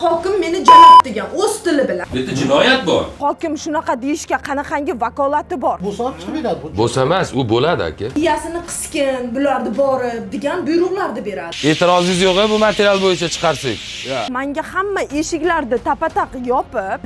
Hokim meni jalab degan o'z tili bilan. Bu yerda jinoyat bor. Hokim shunaqa deyishga qanaqangi vakolati bor? Bo'lsa ham chiqib beradi. Bo'lsa emas, u bo'ladi, aka. Iyasini qiskin, bularni borib degan buyruqlarni beradi. E'tirozingiz yo'q bu material bo'yicha chiqarsak. Manga hamma eshiklarni tapa-taq yopib,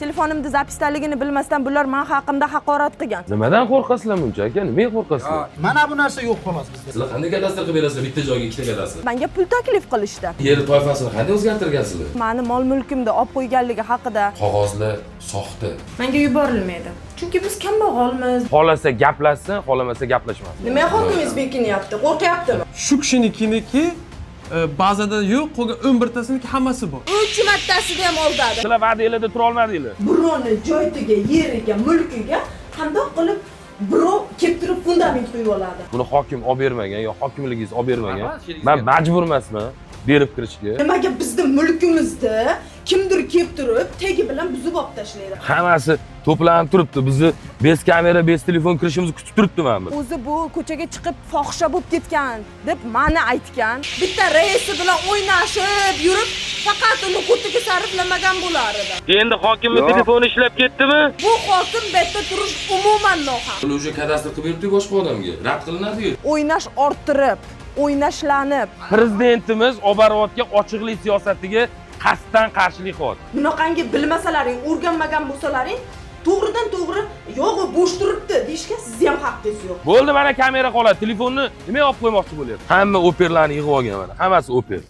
telefonimda zapisdaligini bilmasdan bular men haqimda haqorat qilgan. Nimadan qo'rqasizlar buncha, aka? Nimaga qo'rqasizlar? Mana bu narsa yo'q xolos bizda. Sizlar qanday kadastr qilib berasizlar bitta joyga ikkita kadastr? Menga pul taklif qilishdi. Yer toifasini qanday o'zgartirgansizlar? Mani mol-mulkimni olib qo'yganligi haqida. Qog'ozlar soxta. Menga yuborilmaydi. Chunki biz kambag'almiz. Xohlasa gaplashsin, xohlamasa gaplashmasin. Nima hokimingiz bekinyapti? Qo'rqyaptimi? Shu kishinikiniki bazada yo'q, qolgan 11 tasiniki hammasi bor. 3 martasida ham aldadi. Sizlar va'danglarda tura olmadinglar. Birovni joyiga, yeriga, mulkiga qandoq qilib birov kelib turib fundament quyib oladi? Buni hokim olib bermagan yo hokimligingiz olib bermagan. Men majbur emasman berib kirishga. Nimaga bizni mulkimizni kimdir kelib turib tegi bilan buzib olib tashlaydi? Hammasi to'planib turibdi. Bizni bez kamera, bez telefon kirishimizni kutib turibdi mana bu. O'zi bu ko'chaga chiqib fohisha bo'lib ketgan deb mani aytgan. Bitta raisi bilan o'ynashib yurib, faqat uni ko'tiga sarflamagan bo'lar edi. Endi hokimni telefoni ishlab ketdimi? Bu hokim bu yerda turish umuman nohaq. Ular o'sha kadastr qilib beribdi boshqa odamga. Rad qilinadi-yu. O'ynash orttirib, o'ynashlanib, Prezidentimiz olib borayotgan ochiqlik siyosatiga qasddan qarshilik qilyapti. Bunaqangi bilmasalaring, o'rganmagan bo'lsalaring, to'g'ridan to'g'ri yo'q u bo'sh turibdi deyishga sizni ham haqqingiz yo'q. Bo'ldi, mana kamera qoladi. Telefonni nimaga olib qo'ymoqchi bo'lyapti? Hamma operlarni yig'ib olgan mana. Hammasi oper.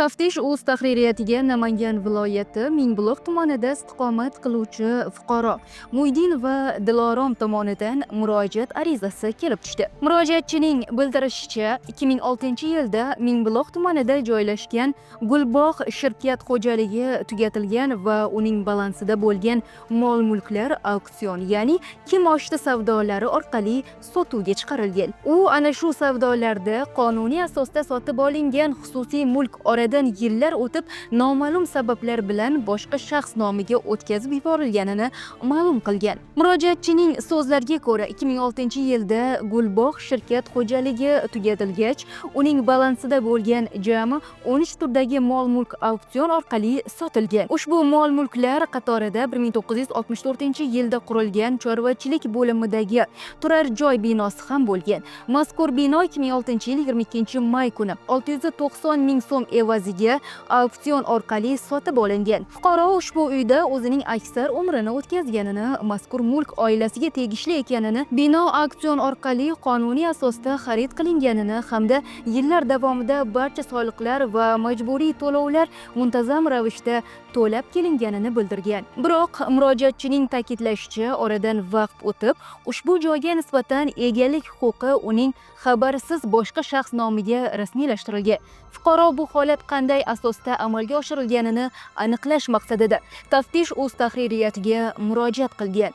Taftish o'z tahririyatiga Namangan viloyati Mingbuloq tumanida istiqomat qiluvchi fuqaro Muydin va Dilorom tomonidan murojaat arizasi kelib tushdi. Murojaatchining bildirishicha, 2006-yilda Mingbuloq tumanida joylashgan Gulbog' shirkat xo'jaligi tugatilgan va uning balansida bo'lgan mol-mulklar auksion, ya'ni kimoshdi savdolari orqali sotuvga chiqarilgan. U ana shu savdolarda qonuniy asosda sotib olingan xususiy mulk oradan yillar o'tib noma'lum sabablar bilan boshqa shaxs nomiga o'tkazib yuborilganini ma'lum qilgan. Murojaatchining so'zlariga ko'ra, 2006-yilda Gulbog' shirkat xo'jaligi tugatilgach, uning balansida bo'lgan jami 13 turdagi mol-mulk auksion orqali sotilgan. Ushbu mol-mulklar qatorida 1964-yilda qurilgan chorvachilik bo'limidagi turar joy binosi ham bo'lgan. Mazkur bino 2006-yil 22-may kuni 690 ming so'm evaziga auksion orqali sotib olingan. Fuqaro ushbu uyda o'zining aksar umrini o'tkazganini, mazkur mulk oilasiga tegishli ekanini, bino auksion orqali qonuniy asosda xarid qilinganini hamda yillar davomida barcha soliqlar va majburiy to'lovlar muntazam ravishda to'lab kelinganini bildirgan. Biroq murojaatchining ta'kidlashicha, oradan vaqt o'tib, ushbu joyga nisbatan egalik huquqi uning xabarisiz boshqa shaxs nomiga rasmiylashtirilgan. Fuqaro bu holat qanday asosda amalga oshirilganini aniqlash maqsadida Taftish o'z tahririyatiga murojaat qilgan.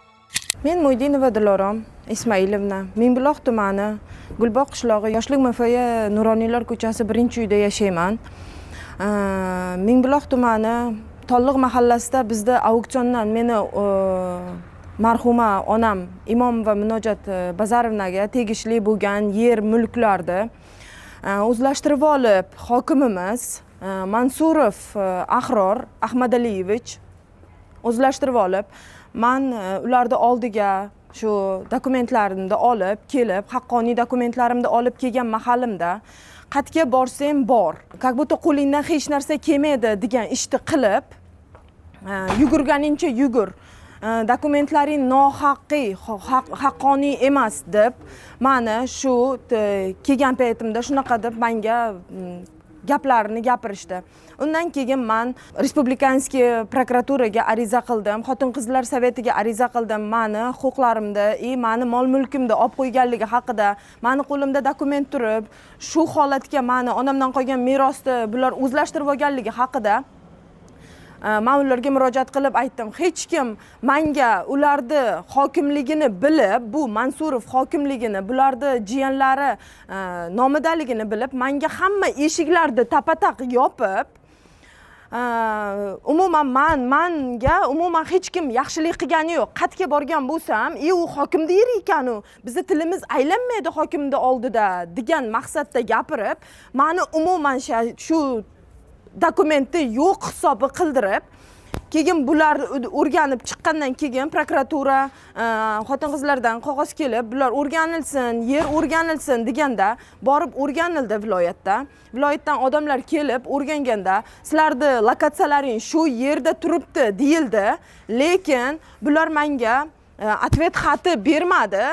Men Muydinova Dilorom Ismailovna, Mingbuloq tumani, Gulbog' qishlog'i, Yoshlik MFY Nuroniylar ko'chasi 1-uyda yashayman. Mingbuloq tumani Tolliq mahallasida bizda auksiondan meni marhuma onam Imomova Munojat Bazarovnaga tegishli bo'lgan yer mulklarni o'zlashtirib olib, hokimimiz Mansurov Ahror Ahmadaliyevich o'zlashtirib olib, man ularni oldiga shu dokumentlarimni olib kelib, haqqoniy dokumentlarimni olib kelgan mahalimda qayerga borsam bor, как будто qo'lingdan hech narsa kelmaydi degan ishni qilib, yugurganingcha yugur, dokumentlaring nohaqiy, haqqoniy emas deb mani shu kelgan paytimda shunaqa deb manga gaplarni gapirishdi. Undan keyin man respublikanskiy prokuraturaga ariza qildim, xotin-qizlar sovetiga ariza qildim, mani huquqlarimni и mani mol-mulkimni olib qo'yganligi haqida, mani qo'limda dokument turib, shu holatga mani onamdan qolgan merosni bular o'zlashtirib olganligi haqida. Man ularga murojaat qilib aytdim. Hech kim manga ularni hokimligini bilib, bu Mansurov hokimligini, bularni jiyanlari nomidaligini bilib, manga hamma eshiklarni tapa-taq yopib, Umuman manga umuman hech kim yaxshilik qilgani yo'q. Qatga borgan bo'lsam, u hokimni yeri ekan, u bizni tilimiz aylanmaydi hokimni oldida degan maqsadda gapirib, mani umuman shu dokumentni yo'q hisobi qildirib, keyin bular o'rganib chiqqandan keyin prokuratura xotin-qizlardan qog'oz kelib, bular o'rganilsin, yer o'rganilsin deganda borib o'rganildi viloyatda. Viloyatdan odamlar kelib o'rganganda sizlarni lokatsiyalaring shu yerda turibdi deyildi, lekin bular menga ответ xati bermadi.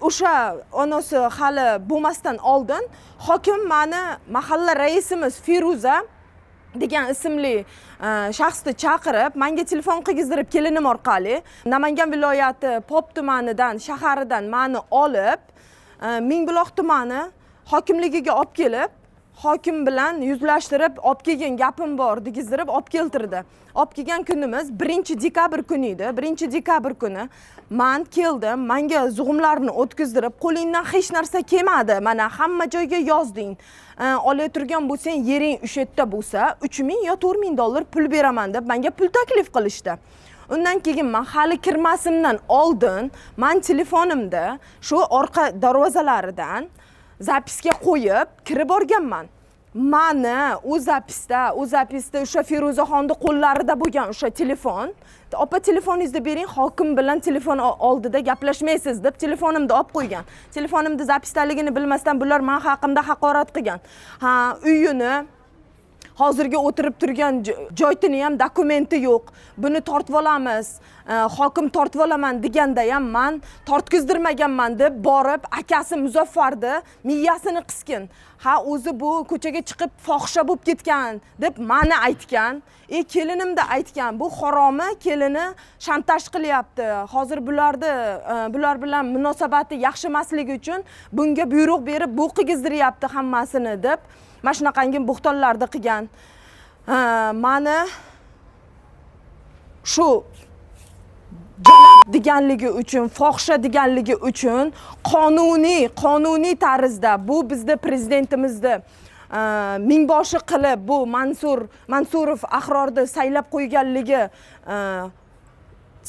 O'sha onasi hali bo'lmasdan oldin hokim mani mahalla raisimiz Feruza degan ismli shaxsni chaqirib, menga telefon qilgizdirib kelinim orqali Namangan viloyati Pop tumanidan, shaharidan mani olib, Mingbuloq tumani hokimligiga olib kelib, hokim bilan yuzlashtirib olib kelgan gapim bor degizdirib olib keltirdi. Olib kelgan kunimiz 1 dekabr kuni edi. 1 dekabr kuni man keldim, manga zug'umlarni o'tkazdirib, qo'lingdan hech narsa kelmadi, mana hamma joyga yozding, ola turgan bo'lsang, yering o'sha yerda bo'lsa, 3000 yo 4000 dollar pul beraman deb manga pul taklif qilishdi. Undan keyin man hali kirmasimdan oldin man telefonimda shu orqa darvozalaridan запись ga qo'yib kirib borganman. Mani u запись da o'sha Feruzaxonni qo'llarida bo'lgan o'sha telefon. Opa, telefoningizni bering, hokim bilan telefon oldida gaplashmaysiz deb telefonimni olib qo'ygan. Telefonimda запись daligini bilmasdan bular man haqimda haqorat qilgan. Ha, uyini hozirgi o'tirib turgan joytini ham dokumenti yo'q, buni tortib olamiz, hokim tortib olaman deganda ham man tortkizdirmaganman deb borib akasi Muzaffarni miyasini qiskin. Ha, o'zi bu ko'chaga chiqib fohisha bo'lib ketgan deb mani aytgan. Kelinimda aytgan, bu haromi kelini shantaj qilyapti hozir bularni, bular bilan munosabati yaxshi emasligi uchun bunga buyruq berib bu qilgizdiryapti hammasini deb mana shunaqangi bo'xtonlarni qilgan. Mani shu jalab deganligi uchun, fohisha deganligi uchun qonuniy tarzda bu bizni prezidentimizni mingboshi qilib bu Mansurov Ahrorni saylab qo'yganligi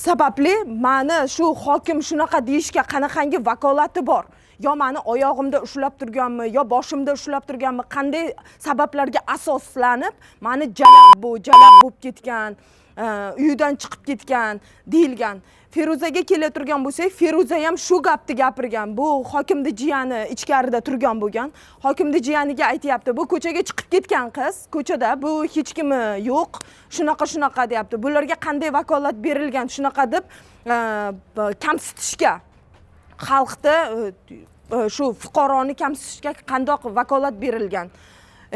sababli mani shu hokim shunaqa deyishga qanaqangi vakolati bor? Yo mani oyog'imda ushlab turganmi, yo boshimda ushlab turganmi, qanday sabablarga asoslanib mani jalab, bu jalab bo'lib ketgan, uyidan chiqib ketgan deyilgan? Feruzaga kela turgan bo'lsak, Feruza ham shu gapni gapirgan. Bu hokimni jiyani ichkarida turgan bo'lgan. Hokimni jiyaniga aytyapti, bu ko'chaga chiqib ketgan qiz, ko'chada bu hech kimi yo'q, shunaqa shunaqa deyapti. Bularga qanday vakolat berilgan shunaqa deb kamsitishga, xalqni, shu fuqaroni kamsitishga qandoq vakolat berilgan?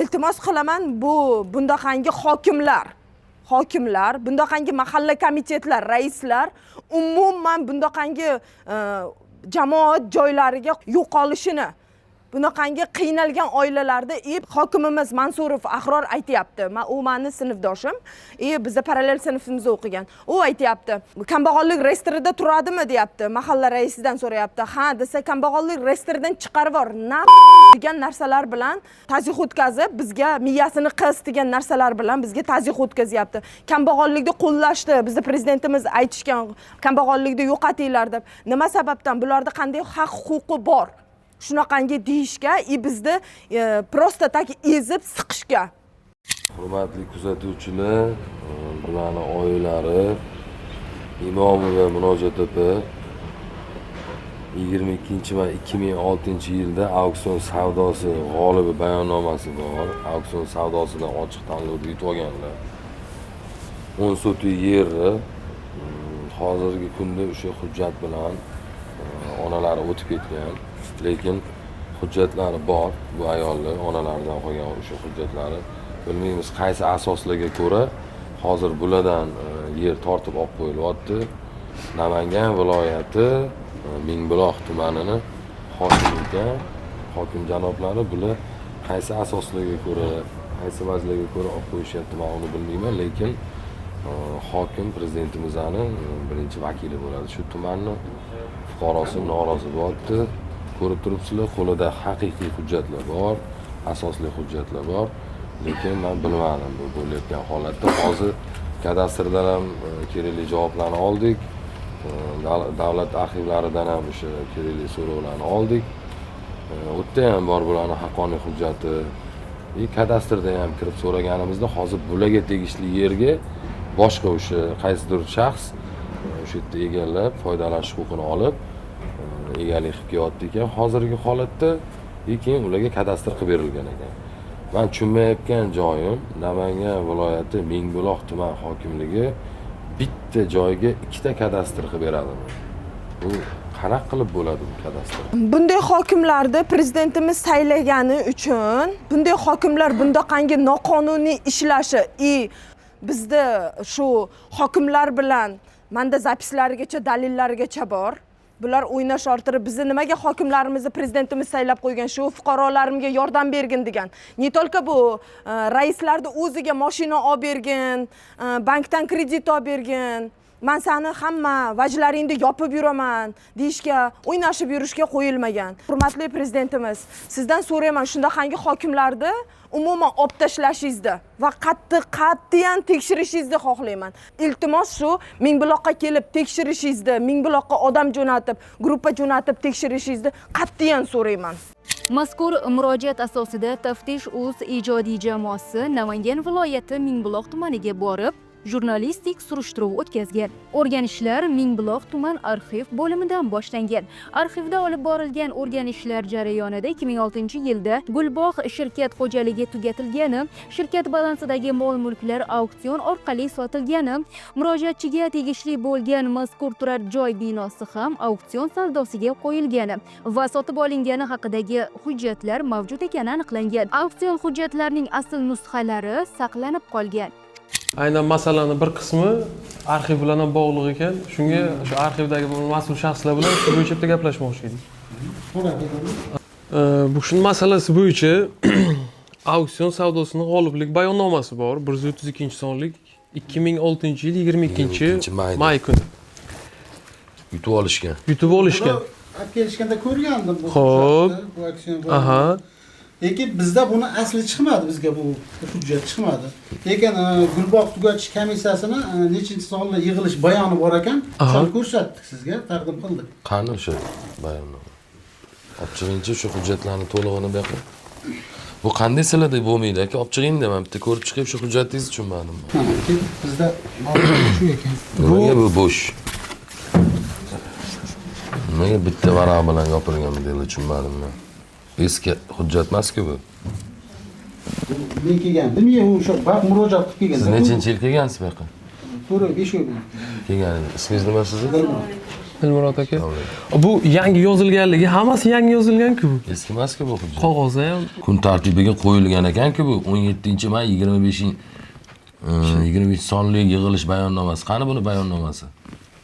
Iltimos qilaman, bu bundaqangi hokimlar, bundaqangi mahalla komitetlar, raislar umuman bundaqangi jamoat joylariga yo'qolishini, bunaqangi qiynalgan oilalarda. Hokimimiz Mansurov Ahror aytyapti, u mani sinfdoshim, biza parallel sinfimizda o'qigan. U aytyapti, kambag'allik reyestrida turadimi deyapti, mahalla raisidan so'rayapti. Ha desa, kambag'allik reyestridan chiqarib yubor na degan narsalar bilan tazyiq o'tkazib, bizga miyasini qis degan narsalar bilan bizga tazyiq o'tkazyapti. Kambag'allikni qo'llashdi, bizni prezidentimiz aytishgan, kambag'allikni yo'qotinglar deb. Nima sababdan bularda qanday haq huquqi bor shunaqangi deyishga и bizni просто так ezib siqishga? Hurmatli kuzatuvchilar, bularni oilalari Imomova Munojat opa 22 may 2006-yilda auksion savdosi g'olibi bayonnomasi bor. Auksion savdosidan ochiq tanlovda yutib olganlar. 10 sotik yerni hozirgi kunda o'sha hujjat bilan onalari o'tib ketgan, lekin hujjatlari bor bu ayolni onalaridan qolgan o'sha hujjatlari. Bilmaymiz, qaysi asoslarga ko'ra hozir bulardan yer tortib olib qo'yilyapti. Namangan viloyati Mingbuloq tumanini hokimi ekan, hokim janoblari, bular qaysi asoslarga ko'ra, qaysi vajlarga ko'ra olib qo'yishyapti, man uni bilmayman, lekin hokim prezidentimizni birinchi vakili bo'ladi. Shu tumanni fuqarosi norozi bo'lyapti. Ko'rib turibsizlar, qo'lida haqiqiy hujjatlar bor, asosli hujjatlar bor. Lekin men bilmadim bu bo'layotgan holatda. Hozir kadastrdan ham kerakli javoblarni oldik. Davlat arxivlaridan ham o'sha kerakli so'rovlarni oldik. U yerda ham bor bularni haqqoniy hujjati. Kadastrda ham kirib so'raganimizda hozir bularga tegishli yerga boshqa o'sha qaysidir shaxs o'sha yerda egallab, foydalanish huquqini olib, egalik qilib kelyapti ekan hozirgi holatda. Keyin ularga kadastr qilib berilgan ekan. Men tushunmayotgan joyim, Namangan viloyati Mingbuloq tuman hokimligi bitta joyga ikkita kadastr qilib beradimi? Bu qanaqa qilib bo'ladi bu kadastr? Bunday hokimlarni prezidentimiz saylagani uchun bunday hokimlar bundaqangi noqonuniy ishlashi bizda shu hokimlar bilan menda zapislarigacha, dalillarigacha bor. Bular o'ynash orttirib bizni nimaga hokimlarimizni prezidentimiz saylab qo'ygan, shu fuqarolarimga yordam bergin degan. Не только bu raislarni o'ziga mashina olib bergin, bankdan kredit olib bergin, man seni hamma vajlaringni yopib yuraman deyishga, o'ynashib yurishga qo'yilmagan. Hurmatli prezidentimiz, sizdan so'rayman, shundaqangi hokimlarni umuman olib tashlashingizni va qattiq qat'iyan tekshirishingizni xohlayman. Iltimos, shu Mingbuloqqa kelib tekshirishingizni, Mingbuloqqa odam jo'natib, gruppa jo'natib tekshirishingizni qat'iyan so'rayman. Mazkur murojaat asosida Taftish Uz ijodiy jamoasi Namangan viloyati Mingbuloq tumaniga borib, jurnalistik surishtiruv o'tkazgan. O'rganishlar Mingbuloq tuman arxiv bo'limidan boshlangan. Arxivda olib borilgan o'rganishlar jarayonida 2006-yilda Gulbog' shirkat xo'jaligi tugatilgani, shirkat balansidagi mol-mulklar auksion orqali sotilgani, murojaatchiga tegishli bo'lgan mazkur turar joy binosi ham auksion savdosiga qo'yilgani va sotib olingani haqidagi hujjatlar mavjud ekani aniqlangan. Auksion hujjatlarining asl nusxalari saqlanib qolgan. Aynan masalani bir qismi arxiv bilan ham bog'liq ekan. Shunga shu arxivdagi mas'ul shaxslar bilan shu bo'yicha bitta gaplashmoqchi edik. Bu shuni masalasi bo'yicha auksion savdosining g'oliblik bayonnomasi bor. 132-sonlik 2006-yil 22 may kuni. Yutib olishgan. Yutib olishgan. Olib kelishganda ko'rgandim bu Xo'p. hujjatni, bu auksion. Lekin bizda buni asli chiqmadi, bizga bu hujjat chiqmadi. Lekin Gulbog' tugatish komissiyasini nechinchi sonli yig'ilish bayoni bor ekan, o'shani ko'rsatdik sizga, taqdim qildik. Qani o'sha bayonnoma? Olib chiqingchi shu hujjatlarni to'lig'ini bu yoqqa. Bu qanday sizlarda bo'lmaydi aka? Olib chiqing-da, men bitta ko'rib chiqib shu hujjatingizni tushunmadim. Mana aka, bizda shu ekan. Nimaga bu bo'sh? Nimaga bitta varaq bilan yopilgan bu deylar, tushunmadim men. Eski hujjat emas-ku bu. Men kelgandim, men o'sha baq murojaat qilib kelgandim. Siz nechinchi yil kelgansiz bu yoqqa? 4 oy, 5 oy bo'ldi. Kelgan. Ismingiz nima sizni? Dilmurod aka. Bu yangi yozilganligi, hammasi yangi yozilgan-ku bu. Eski emas-ku bu hujjat. Qog'ozda ham. Kun tartibiga qo'yilgan ekan-ku bu 17 may 25 sonli yig'ilish bayonnomasi. Qani buni bayonnomasi?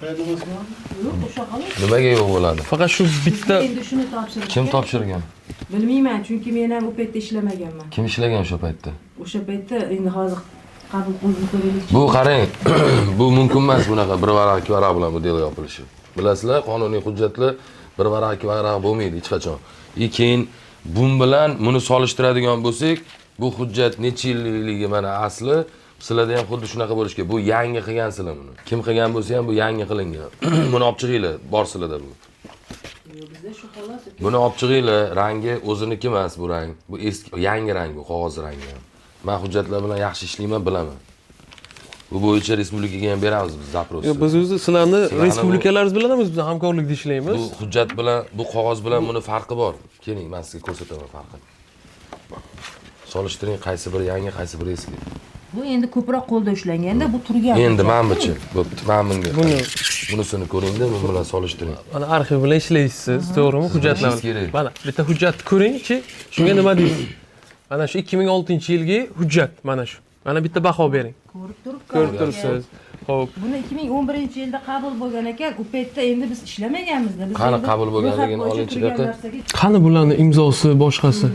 Bayonnomasi bormi? Yo'q, o'sha xolos. Nimaga yo'q bo'ladi? Faqat shu bitta. Endi shuni topshirishga. Kim topshirgan? Bilmayman, chunki men ham u paytda ishlamaganman. Kim ishlagan o'sha paytda? O'sha paytda endi hozir qabul qilib ko'raylik. Bu qarang, bu mumkin emas bunaqa bir varaq, ikki varaq bilan bu дело yopilishi. Bilasizlar, qonuniy hujjatlar bir varaq, ikki varaq bo'lmaydi hech qachon. И keyin bun bilan buni solishtiradigan bo'lsak, bu hujjat necha yillikligi mana asli, sizlarda ham xuddi shunaqa bo'lishi kerak. Bu yangi qilgansizlar buni. Kim qilgan bo'lsa ham bu yangi qilingan. Buni olib chiqinglar, bor sizlarda bu. Bizda shu xolos. Buni olib chiqinglar, rangi o'ziniki emas bu rang. Bu eski, yangi rang bu, qog'oz rangi ham. Men hujjatlar bilan yaxshi ishlayman, bilaman. Bu bo'yicha respublikaga ham beramiz biz запрос. Yo'q, biz o'zi sizlarni Sizlarni respublikalaringiz bilan ham biz hamkorlikda ishlaymiz. Bu hujjat bilan, bu qog'oz bilan buni farqi bor. Keling, men sizga ko'rsataman farqini. Solishtiring, qaysi biri yangi, qaysi biri eski. Bu endi ko'proq qo'lda ushlanganda bu turgan. Endi mana buchi, bo'pti, mana bunga. Buni Bunisini ko'ringda, bu bilan solishtiring. Mana arxiv bilan ishlaysiz, to'g'rimi? Siz Hujjatlar. bilishingiz kerak. Mana bitta hujjatni ko'ringchi, shunga nima deysiz? Mana shu 2006-yilgi hujjat, mana shu. Mana bitta baho bering. Ko'rib turib. Ko'rib turibsiz. Xo'p. Buni 2011-yilda qabul bo'lgan ekan. U paytda endi biz ishlamaganmizda. Biz Qani endi qabul bo'lganligini ro'yxat bo'yicha olingchi turgan bu yoqqa. narsaga. Qani bularni imzosi, boshqasi?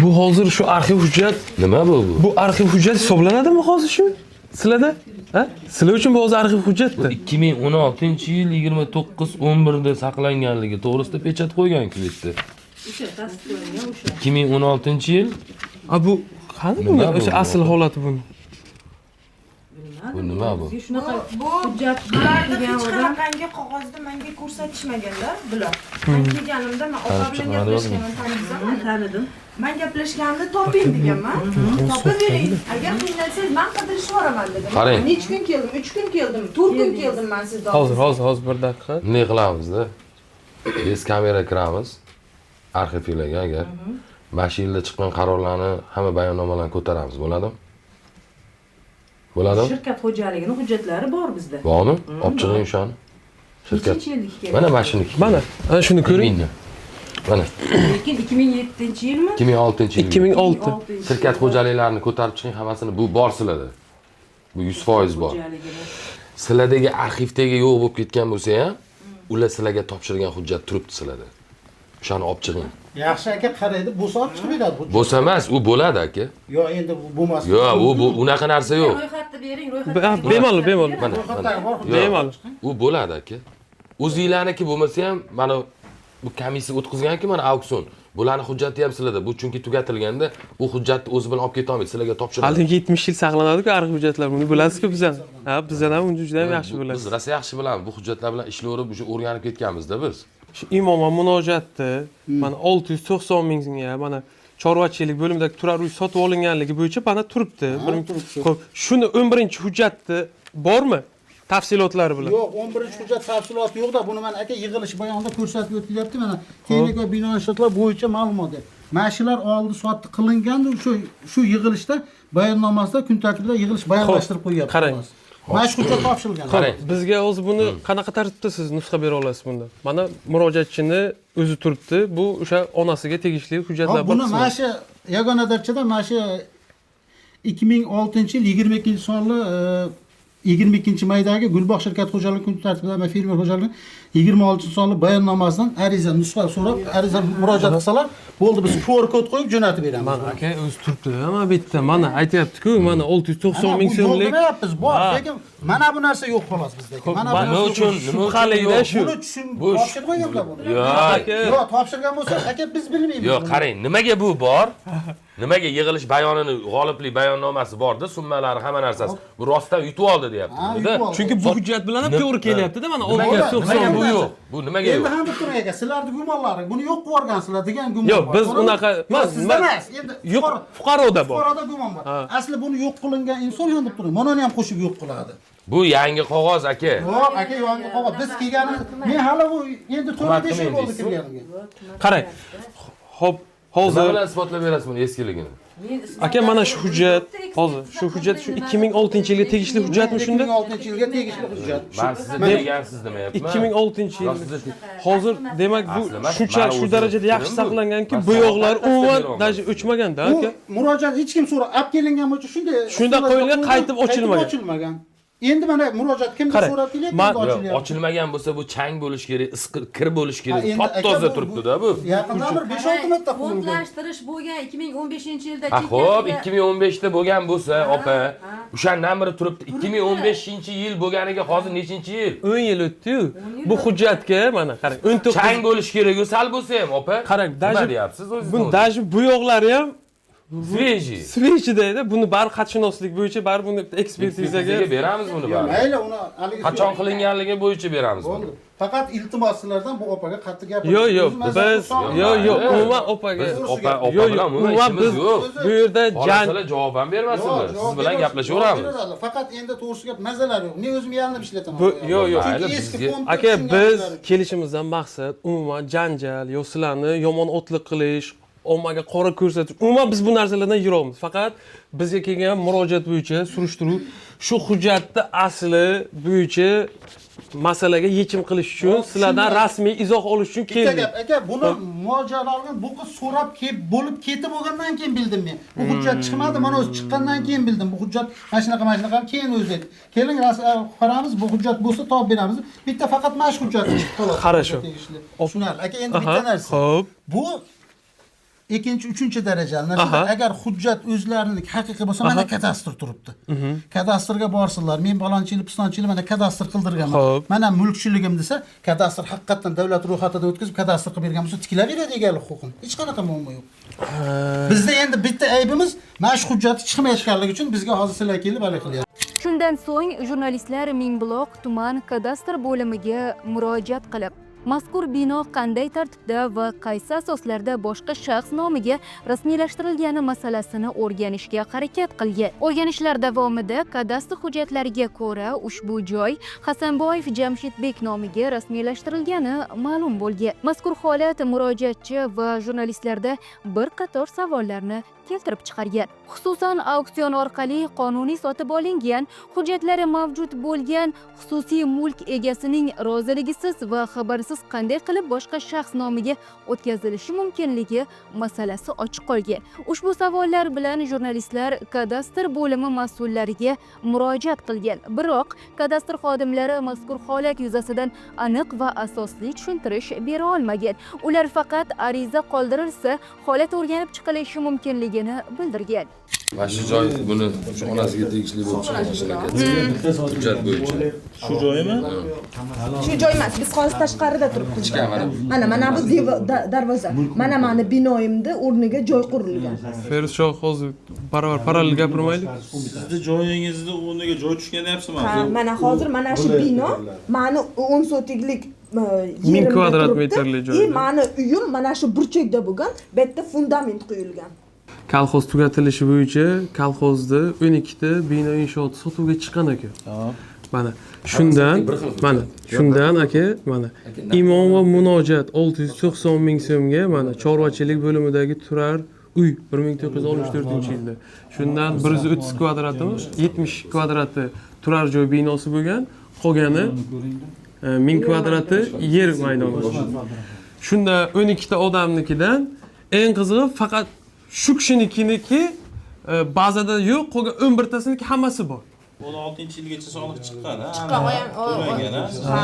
Bu hozir shu arxiv hujjat, Nima bu bu? bu arxiv hujjat hisoblanadimi hozir shu? Sizlarda? Ha? Sizlar uchun bu hozir arxiv hujjatda. 2016-yil 29 11 da saqlanganligi to'g'risida pechat qo'ygan-ku bu yerda. O'sha tasdiqlangan o'sha. 2016-yil. A bu qani buni o'sha asl holati buni? Bu nima bu? Shunaqa Bu hujjat bularni degan hech odam qanaqangi qog'ozda menga ko'rsatishmaganda bular. Men kelganimda men opa bilan gaplashganman, taniysan? Tanidim. Men gaplashganimda toping deganman. Topib bering. Agar qiynalsangiz men qidirishib yuboraman dedim. Qarang. Necha kun keldim? 3 kun keldim, 4 kun keldim men sizni. Hozir bir daqiqa. Bunday qilamizda. Biz kamera kiramiz. Arxivlarga agar mana shu yilda chiqqan qarorlarni, hamma bayonnomalarni ko'taramiz, bo'ladimi? Bo'ladimi? Shirkat xo'jaligini hujjatlari bor bizda. Bormi? Olib chiqing o'shani. Shirkat. Nechinchi yilniki kerak? Mana mana shuniki. Mana, ana shuni ko'ring. Mana Lekin 2007-yilmi? 2006-yil. 2006. Shirkat xo'jaliklarini ko'tarib chiqing, hammasini bu bor sizlarda. Bu 100% bor. Sizlardagi arxivdagi yo'q bo'lib ketgan bo'lsa ham, ular sizlarga topshirgan hujjat turibdi sizlarda. O'shani olib chiqing. Yaxshi aka qaraydi, bo'lsa olib chiqib beradi hujjat. Bo'lsa emas, u bo'ladi aka. Yo'q, endi bu bo'lmas. Yo'q, u bu unaqa narsa yo'q. Ro'yxatni bering, ro'yxatni. Bemalol, bemalol. Mana, bemalol. U bo'ladi aka. O'zinglarniki bo'lmasa ham, mana bu komissiya o'tkazganki, mana auksion. Bularning hujjati ham sizlarda. Bu chunki tugatilganda u hujjatni o'zi bilan olib keta olmaydi, sizlarga topshiradi. Hali 70 yil saqlanadi-ku arxiv hujjatlar. Buni bilasiz-ku bizdan. Ha, bizdan ham uni juda ham yaxshi bilasiz. Biz rosa yaxshi bilamiz. Bu hujjatlar bilan ishlayverib, o'sha o'rganib ketganmiz-da biz. Shu Imom va munojatni mana 690 mingga mana chorvachilik bo'limidagi turar uy sotib olinganligi bo'yicha mana turibdi. Xo'p, shuni 11-hujjatni bormi? Tafsilotlari bilan. Yo'q, 11-hujjat tafsiloti yo'q-da, buni mana aka yig'ilish bayonida ko'rsatib o'tilyapti mana. Texnika va bino inshootlar bo'yicha ma'lumot. Mana shular oldi sotdi qilinganda shu yig'ilishda bayonnomasida kun tartibida yig'ilish bayonlashtirib qo'yyapti. Qarang. Mana shu hujjat topshirilgan. Qarang, bizga hozir buni qanaqa tartibda siz nusxa bera olasiz bunda? Mana murojaatchini o'zi turibdi, bu o'sha onasiga tegishli hujjatlar bor. Buni mana shu yagona darchada mana shu 2006-yil 22-sonli 22 maydagi Gulbog' shirkat xo'jaligi kun tartibida va fermer xo'jaligi 26-sonli bayonnomasidan ariza nusxa so'rab, ariza murojaat qilsalar, bo'ldi, biz QR kod qo'yib jo'natib beramiz. Mana aka o'zi turibdi, mana bu yerda mana aytayapti-ku, mana 690 ming so'mlik. Demayapmiz, bor, lekin mana bu narsa yo'q xolos bizda. Mana bu nima uchun, nima shubhalida shu. Buni tushun, topshirmaganlar buni. Yo'q, yo'q, topshirgan bo'lsa, aka biz bilmaymiz. Yo'q, qarang, nimaga bu bor? Nimaga yig'ilish bayonini, g'oliblik bayonnomasi borda, summalari, hamma narsasi. Bu rostdan yutib oldi deyapti. Chunki bu hujjat bilan ham to'g'ri kelyapti-da, mana 690 bu yo'q. Bu nimaga yo'q? Endi ham bitta turing aka, sizlarni gumonlaring, buni yo'q qilib yuborgansizlar degan gumon bor. Yo'q, biz unaqa emas, sizda emas. Endi yo'q, fuqaroda bor. Fuqaroda gumon bor. Asli buni yo'q qilingan inson ham deb turing. Mana uni ham qo'shib yo'q qiladi. Bu yangi qog'oz aka. Yo'q, aka, yangi qog'oz. Biz kelganimiz, men hali bu endi 4-5 yil bo'ldi kelganimga. Qarang. Xo'p, hozir nima bilan isbotlab berasiz buni eskiligini? Aka, mana shu hujjat, hozir shu hujjat shu 2006-yilga tegishli hujjatmi shunda? 2006-yilga tegishli hujjat. Men sizni degansiz demayapman. 2006-yil. Hozir demak bu shuncha shu darajada yaxshi saqlanganki, bo'yoqlar umuman даже o'chmagan-da aka. Murojaat hech kim so'rab olib kelingan bo'lsa shunday shunda qo'yilgan, qaytib ochilmagan. Endi mana murojaat kimdir so'rab kelyapti, endi ochilyapti. Ochilmagan bo'lsa bu chang bo'lishi kerak, isqir kir bo'lishi kerak. Top-toza turibdi-da bu. Yaqindan bir 5-6 marta qurilgan. Fondlashtirish bo'lgan 2015-yilda. Xo'p, 2015da bo'lgan bo'lsa, opa, o'shandan beri turibdi. 2015-yil bo'lganiga hozir nechinchi yil? 10 yil o'tdi-yu. Bu hujjatga mana qarang, 19 chang bo'lishi kerak-ku, sal bo'lsa ham, opa. Qarang, nima deyapsiz o'zingiz? Buni даже bo'yoqlari ham Svejiy. Svejidayda buni bari xatshunoslik bo'yicha bari buni ekspertizaga beramiz buni bari. Mayli, uni haligi qachon qilinganligi bo'yicha beramiz buni. Faqat iltimos sizlardan bu opaga qattiq gapiring. Yo'q, yo'q, biz yo'q, yo'q, umuman opaga biz opa bilan umuman ishimiz yo'q. Bu yerda jan javob ham bermasinlar. Siz bilan gaplashaveramiz. Faqat endi to'g'risi gap mazalar yo'q. Men o'zim yalinib ishlataman. Yo'q, yo'q. Aka, biz kelishimizdan maqsad umuman janjal, yo sizlarni yomon otliq qilish, ommaga qora ko'rsatish. Umuman biz bu narsalardan yiroqmiz. Faqat bizga kelgan murojaat bo'yicha surishtiruv shu hujjatni asli bo'yicha masalaga yechim qilish uchun sizlardan rasmiy izoh olish uchun keldik. Bitta gap aka, buni mojarolarni bu qiz so'rab kelib bo'lib ketib bo'lgandan keyin bildim men. Bu hujjat chiqmadi, mana o'zi chiqqandan keyin bildim. Bu hujjat mana shunaqa, mana shunaqa keyin o'zi aytdi. Keling, qaramiz, bu hujjat bo'lsa topib beramiz. Bitta faqat mana shu hujjat chiqib qoladi. Qarashu. Tushunarli. Aka, endi bitta narsa. Xo'p. Bu Ikkinchi, uchinchi darajali narsa. Agar hujjat o'zlariniki haqiqiy bo'lsa, mana kadastr turibdi. Kadastrga borsinlar. Men palonchi yil, pistonchi yil mana kadastr qildirganman. Mana mulkchiligim desa, kadastr haqiqatan davlat ro'yxatidan o'tkazib kadastr qilib bergan bo'lsa, tiklaveradi egalik huquqini. Hech qanaqa muammo yo'q. Bizda endi bitta aybimiz mana shu hujjati chiqmayotganligi uchun bizga hozir sizlar kelib halol qilyapti. Shundan so'ng jurnalistlar Mingbuloq tuman kadastr bo'limiga murojaat qilib, mazkur bino qanday tartibda va qaysi asoslarda boshqa shaxs nomiga rasmiylashtirilgani masalasini o'rganishga harakat qilgan. O'rganishlar davomida kadastr hujjatlariga ko'ra ushbu joy Hasanboyev Jamshidbek nomiga rasmiylashtirilgani ma'lum bo'lgan. Mazkur holat murojaatchi va jurnalistlarda bir qator savollarni keltirib chiqargan. Xususan, auksion orqali qonuniy sotib olingan, hujjatlari mavjud bo'lgan xususiy mulk egasining roziligisiz va xabarsiz qanday qilib boshqa shaxs nomiga o'tkazilishi mumkinligi masalasi ochiq qolgan. Ushbu savollar bilan jurnalistlar kadastr bo'limi mas'ullariga murojaat qilgan. Biroq kadastr xodimlari mazkur holat yuzasidan aniq va asosli tushuntirish bera olmagan. Ular faqat ariza qoldirilsa, holat o'rganib chiqilishi mumkinligini bildirgan. Mana shu joy buni shu onasiga tegishli bo'lib chiqadi hujjat bo'yicha. Shu joyimi? Shu joy emas, biz hozir tashqarida turibmiz. Mana mana bu darvoza. Mana mani binoyimni o'rniga joy qurilgan. Feruzshoh, hozir baravar parallel gapirmaylik. Sizni joyingizni o'rniga joy tushgan deyapsizmi? Ha, mana hozir mana shu bino mani 10 sotiklik 1000 kvadrat metrli joy. Mani uyim mana shu burchakda bo'lgan, bu yerda fundament quyilgan. Kolxoz tugatilishi bo'yicha kolxozda 12 ta bino inshooti sotuvga chiqqan aka. Mana shundan, mana shundan aka, mana Imom va Munojat 690 ming so'mga mana chorvachilik bo'limidagi turar uy 1964-yilda. Shundan 130 kvadratimi, 70 kvadrati turar joy binosi bo'lgan, qolgani 1000 kvadrati yer maydoni. Shunda 12 ta odamnikidan eng qizig'i faqat shu kishinikiniki bazada yo'q, qolgan 11 tasiniki hammasi bor. 16-yilgacha soliq chiqqan, ha? Chiqqan, qo'ymagan, ha?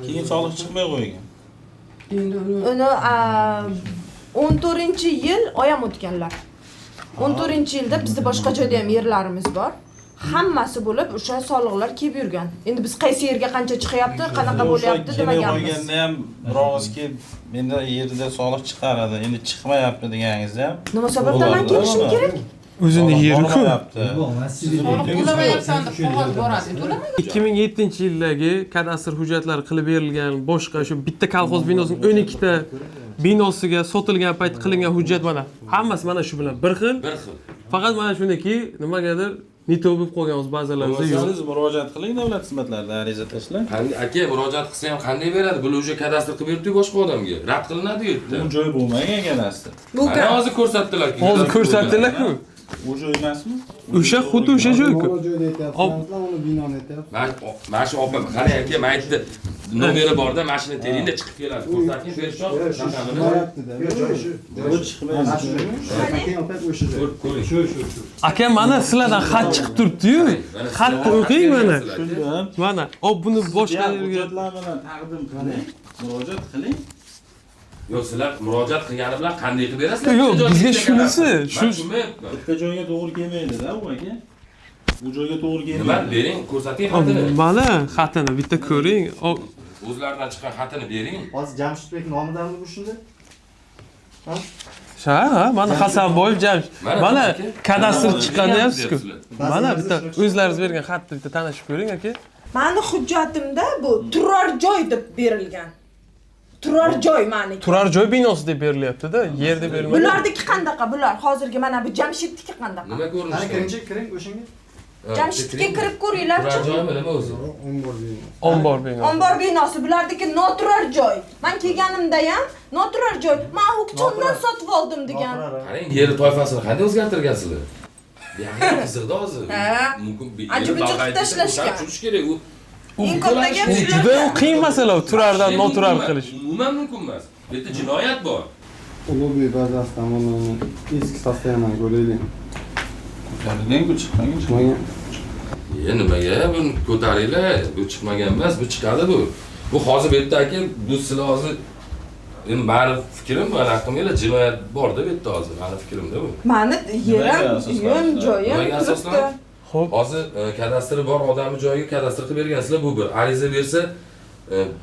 Keyin soliq chiqmay qo'ygan. Uni 14-yil oyam o'tganlar. 14-yilda bizda boshqa joyda ham yerlarimiz bor. Hammasi bo'lib o'sha soliqlar kelib yurgan. Endi biz qaysi yerga qancha chiqyapti, qanaqa bo'lyapti demaganmiz. Qo'yganda ham birog'iz kelib, menda yerda soliq chiqaradi, endi chiqmayapti deganingizda ham. Nima sababdan men kelishim kerak? O'zini yeri-ku. To'lamayapsan deb qog'oz boradi. To'lamagan. 2007-yildagi kadastr hujjatlari qilib berilgan boshqa shu bitta kolxoz binosining 12 ta binosiga sotilgan payt qilingan hujjat mana hammasi mana shu bilan bir xil. Bir xil. Faqat mana shuniki nimagadir nito bo'lib qolgan o'z ba'zilarimizda yo'q. Siz murojaat qiling davlat xizmatlarida ariza tashlang. Aka murojaat qilsa ham qanday beradi? Bular o'sha kadastr qilib beribdi boshqa odamga. Rad qilinadi u yerda. Bu joy bo'lmagan kadastr. Mana hozir ko'rsatdilar-ku. Hozir ko'rsatdilar-ku. O joy emasmi? O'sha xuddi o'sha joy-ku. Uni binoni aytyapsiz. Mana shu opa qarang aka, men aytdi. Nomeri borda mashina teringda chiqib keladi. Ko'rsating, Feruzshoh raqamini. Bu chiqmaydi. Ko'ring. Aka mana sizlardan xat chiqib turibdi-yu. Xatni o'qing mana. Mana, o buni boshqa yerga hujjatlar bilan taqdim qiling, murojaat qiling. Yo'q, sizlar murojaat qilgani bilan qanday qilib berasizlar? Yo'q, bizga shunisi, shu bitta joyga to'g'ri kelmaydi-da u aka. Bu joyga to'g'ri kelmaydi. Nima bering, ko'rsating xatini. Mana xatini bitta ko'ring. O'zlaridan chiqqan xatini bering. Hozir Jamshidbek nomidanmi bu shunda? Ha? Ha, mana Hasanboyev Jamshid. Mana kadastr chiqqan deyapsiz-ku. Mana bitta o'zlaringiz bergan xatni bitta tanishib ko'ring aka. Mani hujjatimda bu turar joy deb berilgan. Turar joy maniki. Turar joy binosi deb berilyapti-da, yer deb berilmagan. Bularniki qandaqa? Bular hozirgi mana bu Jamshidniki qandaqa? Nima ko'rinishi? Qani kiringchi, kiring o'shanga. Jamshidga kirib ko'ringlarchi. Turar joymi nima o'zi? Ombor binosi. Ombor binosi, bularniki noturar joy. Men kelganimda ham noturar joy. Men auksiondan sotib oldim degan. Qarang, yeri toifasini qanday o'zgartirgansizlar? Ya'ni qiziqda hozir. Mumkin ancha-muncha qilib tashlashgan. Tushunish kerak u. Eng katta gap shular. Juda qiyin masala turardan noturar qilish. Umuman mumkin emas. Bu yerda jinoyat bor. Ulug'bek bazasi tomonidan eski sostoyanini ko'raylik. Ko'tarilgan-ku, chiqmagan. Chiqmagan. Nimaga buni ko'taringlar? Bu chiqmagan emas, bu chiqadi bu. Bu hozir bu yerda aka, bu sizlar hozir Endi mani fikrim, mani haqqimga jinoyat bor-da bu yerda hozir, mani fikrimda bu. Mani yerim, uyim, joyim turibdi. Xo'p, hozir kadastri bor odamni joyiga kadastr qilib bergansizlar, bu bir ariza bersa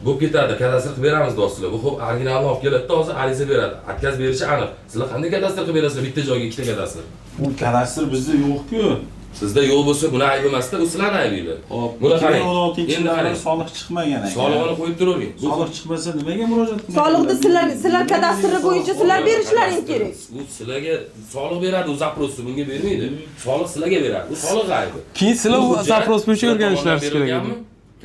bo'lib ketadi, kadastr qilib beramiz do'stlar. Bu xo'p, originalni olib keladi-da, hozir ariza beradi. Отказ berishi aniq. Sizlar qanday kadastr qilib berasizlar bitta joyga ikkita kadastr? Bu kadastr bizda yo'q-ku. Sizda yo'q bo'lsa, buni aybi emas-da, u sizlarning aybinglar. Xo'p, buni qarang. 2016-yilda soliq chiqmagan ekan. Solig'ini qo'yib turavering. Soliq chiqmasa nimaga murojaat qilmaydi? Soliqni sizlar kadastri bo'yicha sizlar berishlaring kerak. U sizlarga soliq beradi, u zaprosni bunga bermaydi. Soliq sizlarga beradi. U soliq aybi. Keyin sizlar u zapros bo'yicha o'rganishlaringiz kerak edi.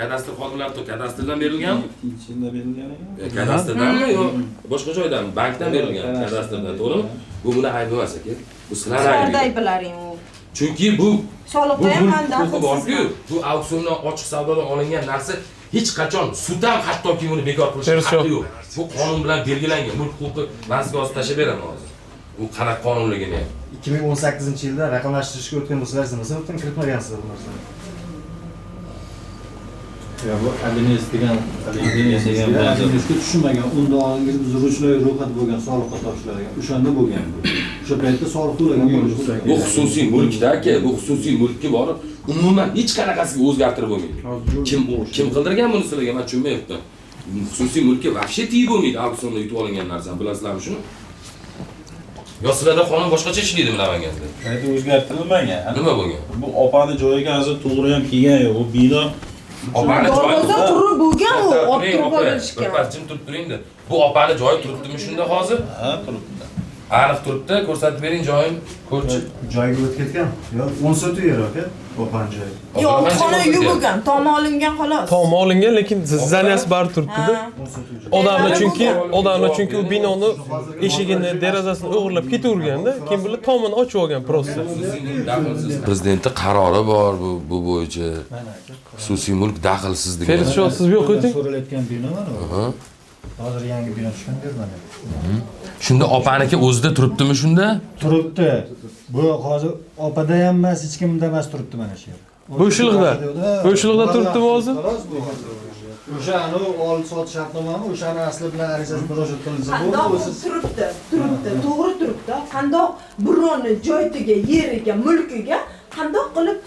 Kadastr xodimlari to kadastrdan berilganmi? 2-yilda berilgan ekan. Kadastrdanmi yo boshqa joydan, bankdan berilgan, kadastrdan, to'g'rimi? Bu buni aybi emas aka. Bu sizlarning aybingiz. Aybilaring u. Chunki bu soliqda ham manda borku, bu auksiondan ochiq savdodan olingan narsa hech qachon sud ham hattoki buni bekor qilish haqqi yo'q. Bu qonun bilan belgilangan mulk huquqi. Men sizga hozir tashlab beraman hozir. U qanaqa qonunligini ham. 2018-yilda raqamlashtirishga o'tgan bo'lsalar, nima sababdan kiritmagansizlar bu narsani? Ya bu Alines degan Alinesga tushmagan. Unda olingiz biz ruchnoy ro'yxat bo'lgan, soliqqa topshirilgan. O'shanda bo'lgan bu. O'sha paytda soliq to'lagan bo'lishi. Bu xususiy mulkda aka, bu xususiy mulkka borib, umuman hech qanaqasiga o'zgartirib bo'lmaydi. Kim qildirgan buni sizlarga, men tushunmayapman. Xususiy mulkka вообще tegib bo'lmaydi, auksionda yutib olingan narsani, bilasizlarmi shuni? Yo sizlarda qonun boshqacha ishlaydimi Namanganda? Qayta o'zgartirilmagan. Nima bo'lgan? Bu opani joyiga hozir to'g'ri ham kelgan yo'q. Bu bino opani joyi qurib bo'lgan, u olib turib olishgan. Bir pas jim turib turing-da. Bu opani joyi turibdimi shunda hozir? Ha, turibdi. Aniq turibdi, ko'rsatib bering joyim, ko'rchi. Joyiga o'tib ketgan. Yo'q, 10 sotik yer aka, opani joyi. Yo'q, xona uyi bo'lgan, tomi olingan xolos. Tomi olingan, lekin zdaniyasi bari turibdi-da. Odamlar chunki u binoni eshigini, derazasini o'g'irlab ketaverganda, keyin bular tomini ochib olgan prosta. Prezidentning qarori bor bu bo'yicha. Xususiy mulk daxlsiz degan. Feris shu siz bu yoqqa o'ting. So'ralayotgan bino mana bu. Hozir yangi bino tushgan mana. Shunda opaniki o'zida turibdimi shunda? Turibdi. Bu hozir opada ham emas, hech kimda emas turibdi mana shu yer. Bo'shliqda. Bo'shliqda turibdimi hozir? O'sha anu oldi sot shartnomami, o'shani asli bilan arizasi murojaat qilinsa bo'ldi, o'zi turibdi, turibdi, to'g'ri turibdi. Qandoq birovni joyiga, yeriga, mulkiga qandoq qilib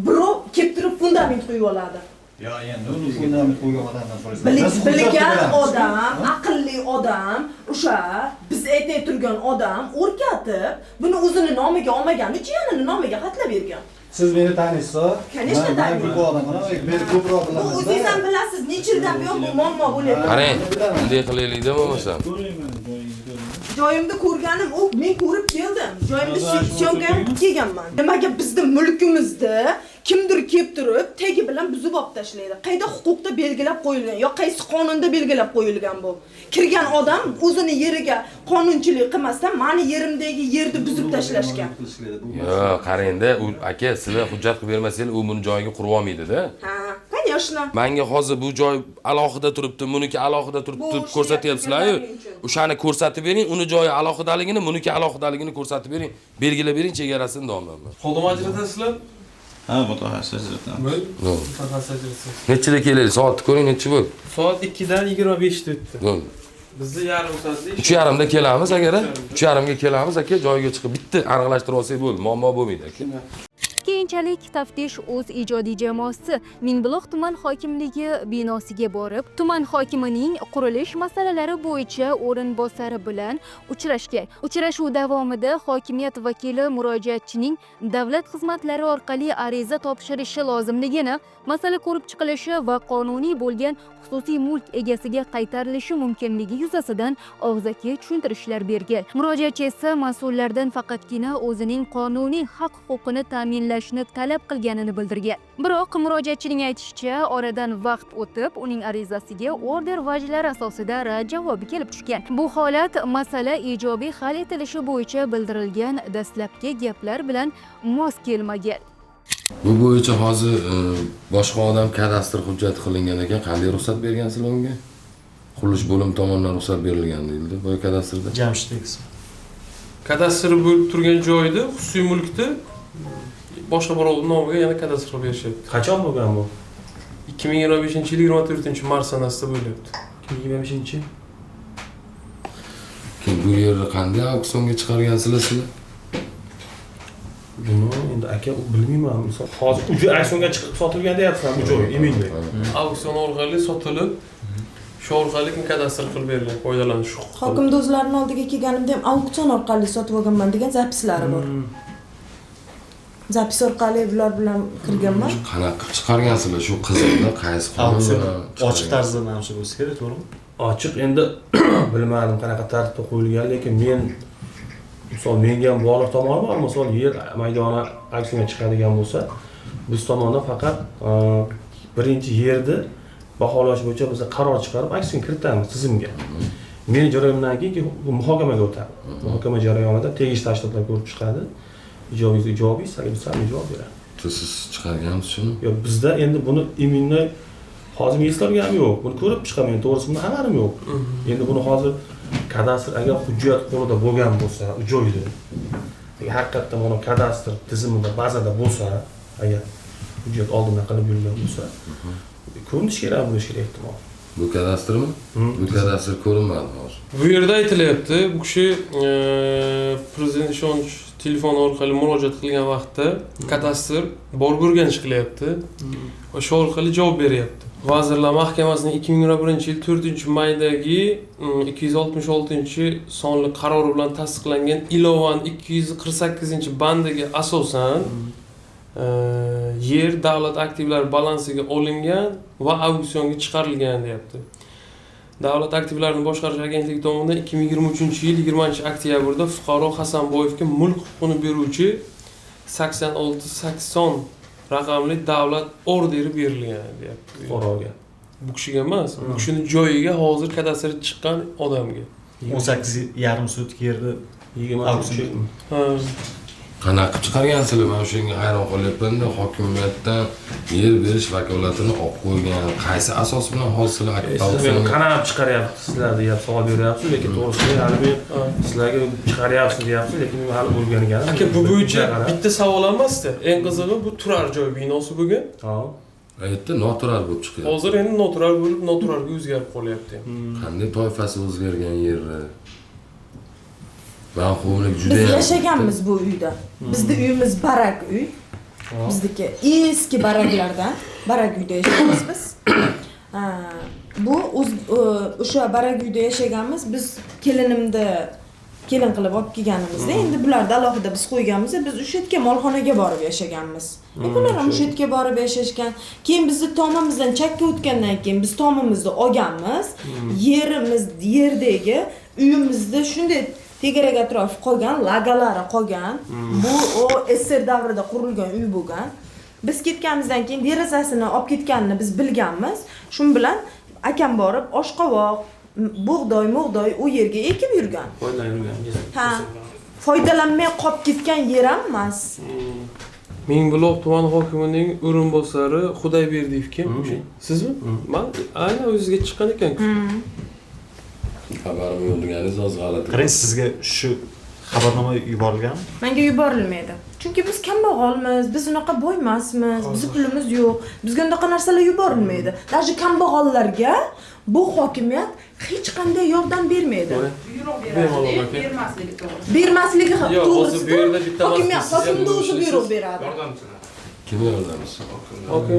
birov kelib turib fundament qo'yib oladi? Yo, endi uni fundament qo'ygan odamdan so'raysiz. Bilgan odam, aqlli odam, o'sha biz aytay turgan odam o'rgatib, buni o'zini nomiga olmagani uchun yanini nomiga xatlab bergan. Siz meni taniysiz? Конечно, taniyman. Bu odam, men ko'proq bilaman. Bu o'zingiz ham bilasiz, necha yildan buyon bu muammo bo'lyapti. Qarang, bunday qilaylik-da bo'lmasa. Joyimda ko'rganim, u men ko'rib keldim. Joyimda syomka ham qilib kelganman. Nimaga bizni mulkimizni kimdir kelib turib, tagi bilan buzib olib tashlaydi? Qayda huquqda belgilab qo'yilgan yo qaysi qonunda belgilab qo'yilgan bu? Kirgan odam o'zini yeriga qonunchilik qilmasdan meni yerimdagi yerni buzib tashlashgan. Yo'q, qarang-da, u aka, sizlar hujjat qilib bermasangiz, u buni joyiga qurib olmaydi-da. Ha, конечно. Menga hozir bu joy alohida turibdi, buniki alohida turibdi deb ko'rsatyapsizlar-ku. O'shani ko'rsatib bering, uni joyi alohidaligini, buniki alohidaligini ko'rsatib bering, belgilab bering chegarasini deyapman. Xodim ajratasizlar? Ha, mutaxassis ajratamiz. Mutaxassis ajratasiz. Nechida kelaylik? Soatni ko'ring, necha bo'ldi? Soat 2:25 o'tdi. Bo'ldi. Bizni yarim soatda 3:30da kelamiz agar, 3:30ga kelamiz aka, joyiga chiqib bitta aniqlashtirib olsak bo'ldi, muammo bo'lmaydi aka. Keyinchalik taftish o'z ijodiy jamoasi Mingbuloq tuman hokimligi binosiga borib, tuman hokimining qurilish masalalari bo'yicha o'rinbosari bilan uchrashgan. Uchrashuv davomida hokimiyat vakili murojaatchining davlat xizmatlari orqali ariza topshirishi lozimligini, masala ko'rib chiqilishi va qonuniy bo'lgan xususiy mulk egasiga qaytarilishi mumkinligi yuzasidan og'zaki tushuntirishlar bergan. Murojaatchi esa mas'ullardan faqatgina o'zining qonuniy haq-huquqini ta'minlashni talab qilganini bildirgan. Biroq murojaatchining aytishicha, oradan vaqt o'tib, uning arizasiga order vajlari asosida rad javobi kelib tushgan. Bu holat masala ijobiy hal etilishi bo'yicha bildirilgan dastlabki gaplar bilan mos kelmagan. Bu bo'yicha hozir boshqa odam kadastr hujjati qilingan ekan, qanday ruxsat bergansizlar unga? Qurilish bo'limi tomonidan ruxsat berilgan deyildi boya kadastrda. Jamshidbek ismi. Kadastr bo'lib turgan joyda xususiy mulkda boshqa birovning nomiga yana kadastr qilib berishyapti. Qachon bo'lgan bu? 2025-yil 24-mart sanasida bo'lyapti. 2025-yil. Bu yerni qanday auksionga chiqargansizlar sizlar? Buni endi aka bilmayman. Misol hozir uji auksionga chiqib sotilgan deyapsizlar bu joy, eminga. Auksion orqali sotilib, shu orqali kadastr qilib berilgan, foydalanish huquqi. Hokimni o'zlarining oldiga kelganimda ham auksion orqali sotib olganman degan zapislari bor. Zapis orqali bular bilan kirganman. Qanaqa qilib chiqargansizlar shu qizilni qaysi qonun bilan? Ochiq tarzda namcha bo'lsa kerak, to'g'rimi? Ochiq endi bilmadim qanaqa tartibda qo'yilgan, lekin men misol menga ham bog'liq tomoni bor. Misol yer maydoni auksionga chiqadigan bo'lsa, biz tomondan faqat birinchi yerni baholash bo'yicha biz qaror chiqarib auksion kiritamiz tizimga. Meni jarayonimdan keyin bu muhokamaga o'tadi. Muhokama jarayonida tegishli tashkilotlar ko'rib chiqadi. Ijobiy, ijobiy, salbiy javob beradi. Siz chiqargansiz shuni? Yo'q, bizda endi buni imенно hozir eslaganim yo'q. Buni ko'rib chiqaman, to'g'risi buni xabarim yo'q. Endi buni hozir kadastr agar hujjat qo'lida bo'lgan bo'lsa, u joyda agar haqiqatdan buni kadastr tizimida bazada bo'lsa, agar hujjat oldindan qilib yurilgan bo'lsa, ko'rinishi kerak, bo'lishi kerak ehtimol. Bu kadastrmi? Bu kadastr ko'rinmadi hozir. Bu yerda aytilyapti, bu kishi prezident ishonch telefoni orqali murojaat qilgan vaqtda kadastr borib o'rganish qilyapti va shu orqali javob beryapti. Vazirlar Mahkamasining 2021-yil 4-maydagi 266-sonli qarori bilan tasdiqlangan ilovani 248-bandiga asosan yer davlat aktivlari balansiga olingan va auksionga chiqarilgan deyapti. Davlat aktivlarini boshqarish agentligi tomonidan 2023-yil 20-oktyabrda fuqaro Hasanboyevga mulk huquqini beruvchi 8680 raqamli davlat orderi berilgan deyapti. Fuqaroga. Bu kishiga emas, bu kishining joyiga hozir kadastr chiqqan odamga. 18,5 sotik yerda 23. Ha. Qanaqa qilib chiqargansizlar? Men o'shanga hayron qolyapman-da, hokimiyatdan yer berish vakolatini olib qo'ygan. Qaysi asos bilan hozir sizlar auksionga qanaqib chiqaryapsizlar deya savol beryapsiz, lekin to'g'risi hali men sizlarga chiqaryapsiz deyapsiz, lekin men hali o'rganganim. Aka, bu bo'yicha bitta savol emas-da. Eng qizig'i bu turar joy binosi bo'lgan. Ha. Aytdi, noturar bo'lib chiqyapti. Hozir endi noturar bo'lib, noturarga o'zgarib qolyapti. Qanday toifasi o'zgargan yerni? Juda biz yashaganmiz bu uyda. Bizni uyimiz barak uy. Bizniki eski baraklardan, barak uyda yashaymiz biz. Bu o'sha barak uyda yashaganmiz. Biz kelinimni kelin qilib olib kelganimizda, endi bularni alohida biz qo'yganmiz, biz o'sha yerga molxonaga borib yashaganmiz. Bular ham o'sha yerga borib yashashgan. Keyin bizni tomimizdan chakka o'tgandan keyin biz tomimizni olganmiz. Yerimiz, yerdagi uyimizda shunday tegarak atrof qolgan, lagalari qolgan. Bu o SSR davrida qurilgan uy bo'lgan. Biz ketganimizdan keyin derazasini olib ketganini biz bilganmiz. Shun bilan akam borib oshqovoq, bug'doy, mug'doy u yerga ekib yurgan. Foydalangan. Ha. Foydalanmay qolib ketgan yer ham emas. Mingbuloq tuman hokimining o'rinbosari Xudoyberdiyev kim? Sizmi? Men aynan o'zingizga chiqqan ekan-ku. Xabarim yo'q deganingiz hozir g'alati. Qarang, sizga shu xabarnoma yuborilganmi? Menga yuborilmaydi. Chunki biz kambag'almiz, biz unaqa boy emasmiz, bizni pulimiz yo'q. Bizga unaqa narsalar yuborilmaydi. Даже kambag'allarga bu hokimiyat hech qanday yordam bermaydi. Buyruq beradi, bermasligi to'g'ri. Bermasligi to'g'ri. Bu yerda bitta hokimiyat, hokimni o'zi buyruq beradi. Yordamchilar. Kim yordamchisi? Hokim.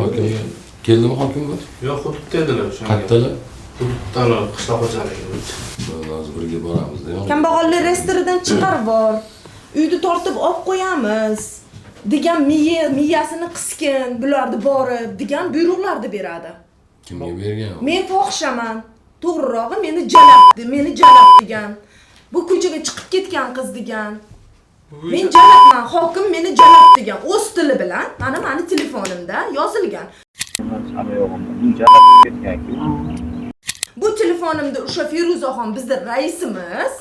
Keldimi hokim bu? Yo'q, hududda edilar o'shanga. Qayerdalar? Hududdalar, qishloq xo'jaligi bo'yicha. Hozir birga boramiz, deymi? Kambag'allar reyestridan chiqarib bor. Uyni tortib olib qo'yamiz degan miyasini qiskin, bularni borib degan buyruqlarni beradi. Kimga bergan? Men fohishaman. To'g'rirog'i meni jalab degan. Bu ko'chaga chiqib ketgan qiz degan. Men jalabman, hokim meni jalab degan. O'z tili bilan mani telefonimda yozilgan. Bu telefonimda o'sha Feruzaxon bizni raisimiz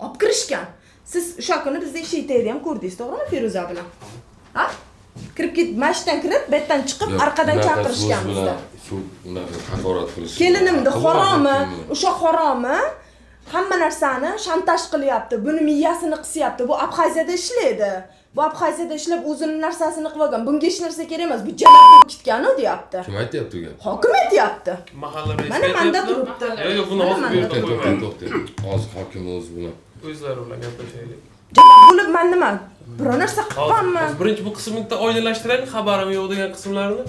olib kirishgan. Siz o'sha kuni bizni eshik tagida ham ko'rdingiz, to'g'rimi Feruza bilan? Ha? Kirib ket, mashinadan kirib, bu yerdan chiqib, arqadan chaqirishgan bizda. Unaqa haqorat qilish. Kelinimni haromi, o'sha haromi hamma narsani shantaj qilyapti, buni miyasini qisyapti. Bu Abxaziyada ishlaydi. Bu Abxaziyada ishlab o'zini narsasini qilib olgan. Bunga hech narsa kerak emas. Bu jalab bo'lib ketgan-u deyapti. Kim aytayapti u gapni? Hokim aytayapti. Mahalla raisi. Mana menda turibdi. Yo'q, yo'q, buni hozir bu yerda qo'ymayman. To'xtang. Hozir hokim o'zi bilan. O'zlari bilan gaplashaylik. Bo'lib men nima? Biror narsa qilibmanmi? Birinchi bu qismini bitta oydinlashtiraylik, xabarim yo'q degan qismlarini.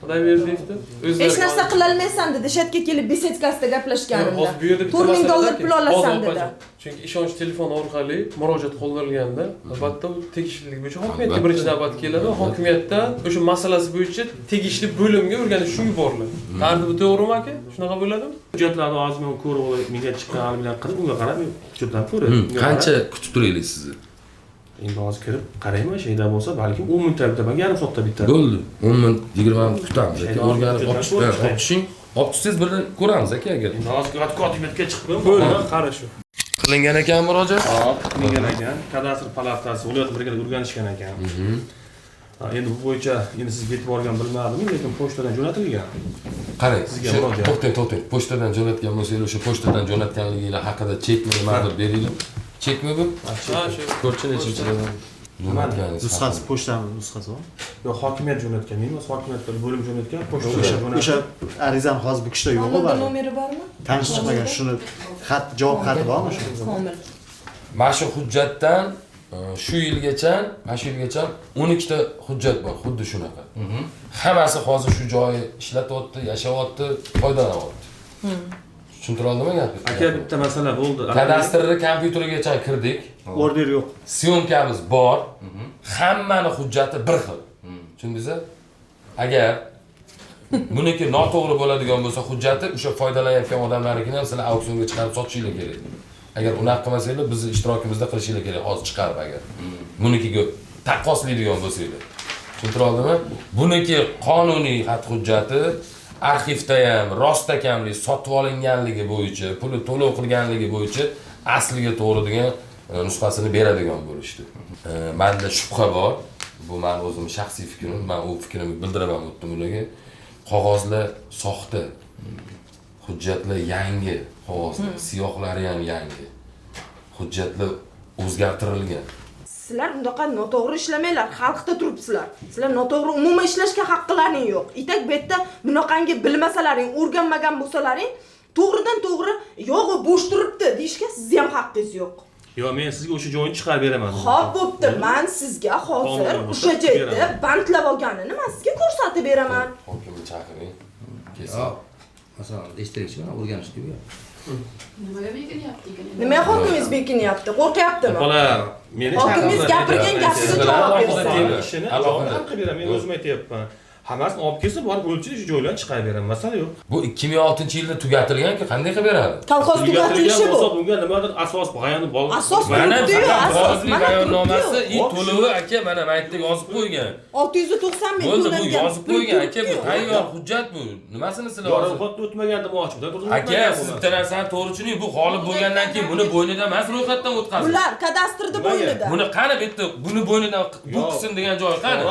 Xudoyberdiyevda o'zlari hech narsa qilolmaysan dedi. Shatga kelib besetkasida gaplashganimda. Hozir bu yerda bitta $4000 pul olasan dedi. Chunki ishonch telefon orqali murojaat qoldirilganda, albatta u tegishlilik bo'yicha hokimiyatga birinchi navbat keladi va hokimiyatdan o'sha masalasi bo'yicha tegishli bo'limga o'rganish uchun yuboriladi. Tartibi to'g'rimi aka? Shunaqa bo'ladimi? Hujjatlarni hozir men ko'rib olib, menga chiqqan bilan qilib, unga qarab hujjatlarni ko'radi. Qancha kutib turaylik sizni? Endi hozir kirib qarayman, shayda bo'lsa, balkim 10 minutda bitta, balki yarim soatda bitta. Bo'ldi. 10 minut, 20 minut kutamiz. Aka, o'rganib olib tushing. Olib tushsangiz birda ko'ramiz aka agar. Endi hozir hokimiyatga chiqib, bo'ldi, qara shu. Qilingan ekan murojaat? Ha, qilingan ekan. Kadastr palatasi viloyat birga o'rganishgan ekan. Endi bu bo'yicha endi sizga yetib borgan bilmadim, lekin pochtadan jo'natilgan. Qarang, sizga murojaat. To'xtang, to'xtang. Pochtadan jo'natgan bo'lsangiz, o'sha pochtadan jo'natganligingiz haqida chekmi nimadir beringlar. Chekmi bu? Ha, shu. Ko'rchi nechinchi jo'natganingiz. Nusxasi pochtami nusxasi bor? Yo'q, hokimiyat jo'natgan, men emas, hokimiyat bo'lim jo'natgan, pochtadan jo'natgan. O'sha arizani hozir bu kishida yo'qmi bor? Nomeri bormi? Tanish chiqmagan, shuni xat, javob xati bormi shu? Komil. Mana shu hujjatdan shu yilgacha, mana shu yilgacha 12 ta hujjat bor, xuddi shunaqa. Hammasi hozir shu joyi ishlatyapti, yashayapti, foydalanyapti. Tushuntira oldimmi gapni? Aka, bitta masala bo'ldi. Kadastrni kompyuterigacha kirdik. Order yo'q. Syomkamiz bor. Hammani hujjati bir xil. Tushundingizmi? Agar buniki noto'g'ri bo'ladigan bo'lsa hujjati, o'sha foydalanayotgan odamlarnikini ham sizlar auksionga chiqarib sotishinglar kerak. Agar unaqa qilmasanglar, bizni ishtirokimizda qilishinglar kerak, hozir chiqarib agar. Bunikiga taqqoslaydigan bo'lsanglar. Tushuntira oldimmi? Buniki qonuniy xat hujjati, arxivda ham rostakamlik sotib olinganligi bo'yicha, puli to'lov qilganligi bo'yicha asliga to'g'ri degan nusxasini beradigan bo'lishdi. Menda shubha bor. Bu meni o'zim shaxsiy fikrim, men u fikrimni bildiraman o'tdim ularga. Qog'ozlar soxta. Hujjatlar yangi, qog'ozlar, siyohlari ham yangi. Hujjatlar o'zgartirilgan. Sizlar bundaqa noto'g'ri ishlamanglar, xalqda turibsizlar. Sizlar noto'g'ri umuman ishlashga haqqlaring yo'q. Itak bu yerda bunaqangi bilmasalaring, o'rganmagan bo'lsalaring, to'g'ridan to'g'ri yo'q u bo'sh turibdi deyishga sizni ham haqqingiz yo'q. Yo'q, men sizga o'sha joyini chiqarib beraman. Xo'p, bo'pti. Men sizga hozir o'sha joyda bantlab olganini men sizga ko'rsatib beraman. Hokimni chaqiring. Kelsin. Masalan, eshittirishni mana o'rganishdi-ku. Nimaga bekinyapti ekan? Nima hokimingiz bekinyapti? Qo'rqyaptimi? Opalar, meni hokimingiz gapirgan gapiga javob bersin. Alohida qilib beraman, men o'zim aytyapman. Hammasini olib kelsa, borib o'lchab shu joylarni chiqarib beraman. Masala yo'q. Bu 2006-yilda tugatilgan-ku, qanday qilib beradi? Kolxoz tugatilishi bu. Bo'lsa, bunga nimadir asos bayoni bor. Asos turibdi-yu, asos mana bayonnomasi, to'lovi aka mana maytda yozib qo'ygan. 690 ming to'langan. Bo'ldi, bu yozib qo'ygan aka, bu tayyor hujjat bu. Nimasini sizlar hozir? Ro'yxatdan o'tmagan demoqchi. Aka, siz bitta narsani to'g'ri tushuning, bu g'olib bo'lgandan keyin buni bo'ynidan emas, ro'yxatdan o'tkazing. Bular kadastrni bo'ynidan. Buni qani bu yerda, buni bo'ynidan bu qism degan joyi qani?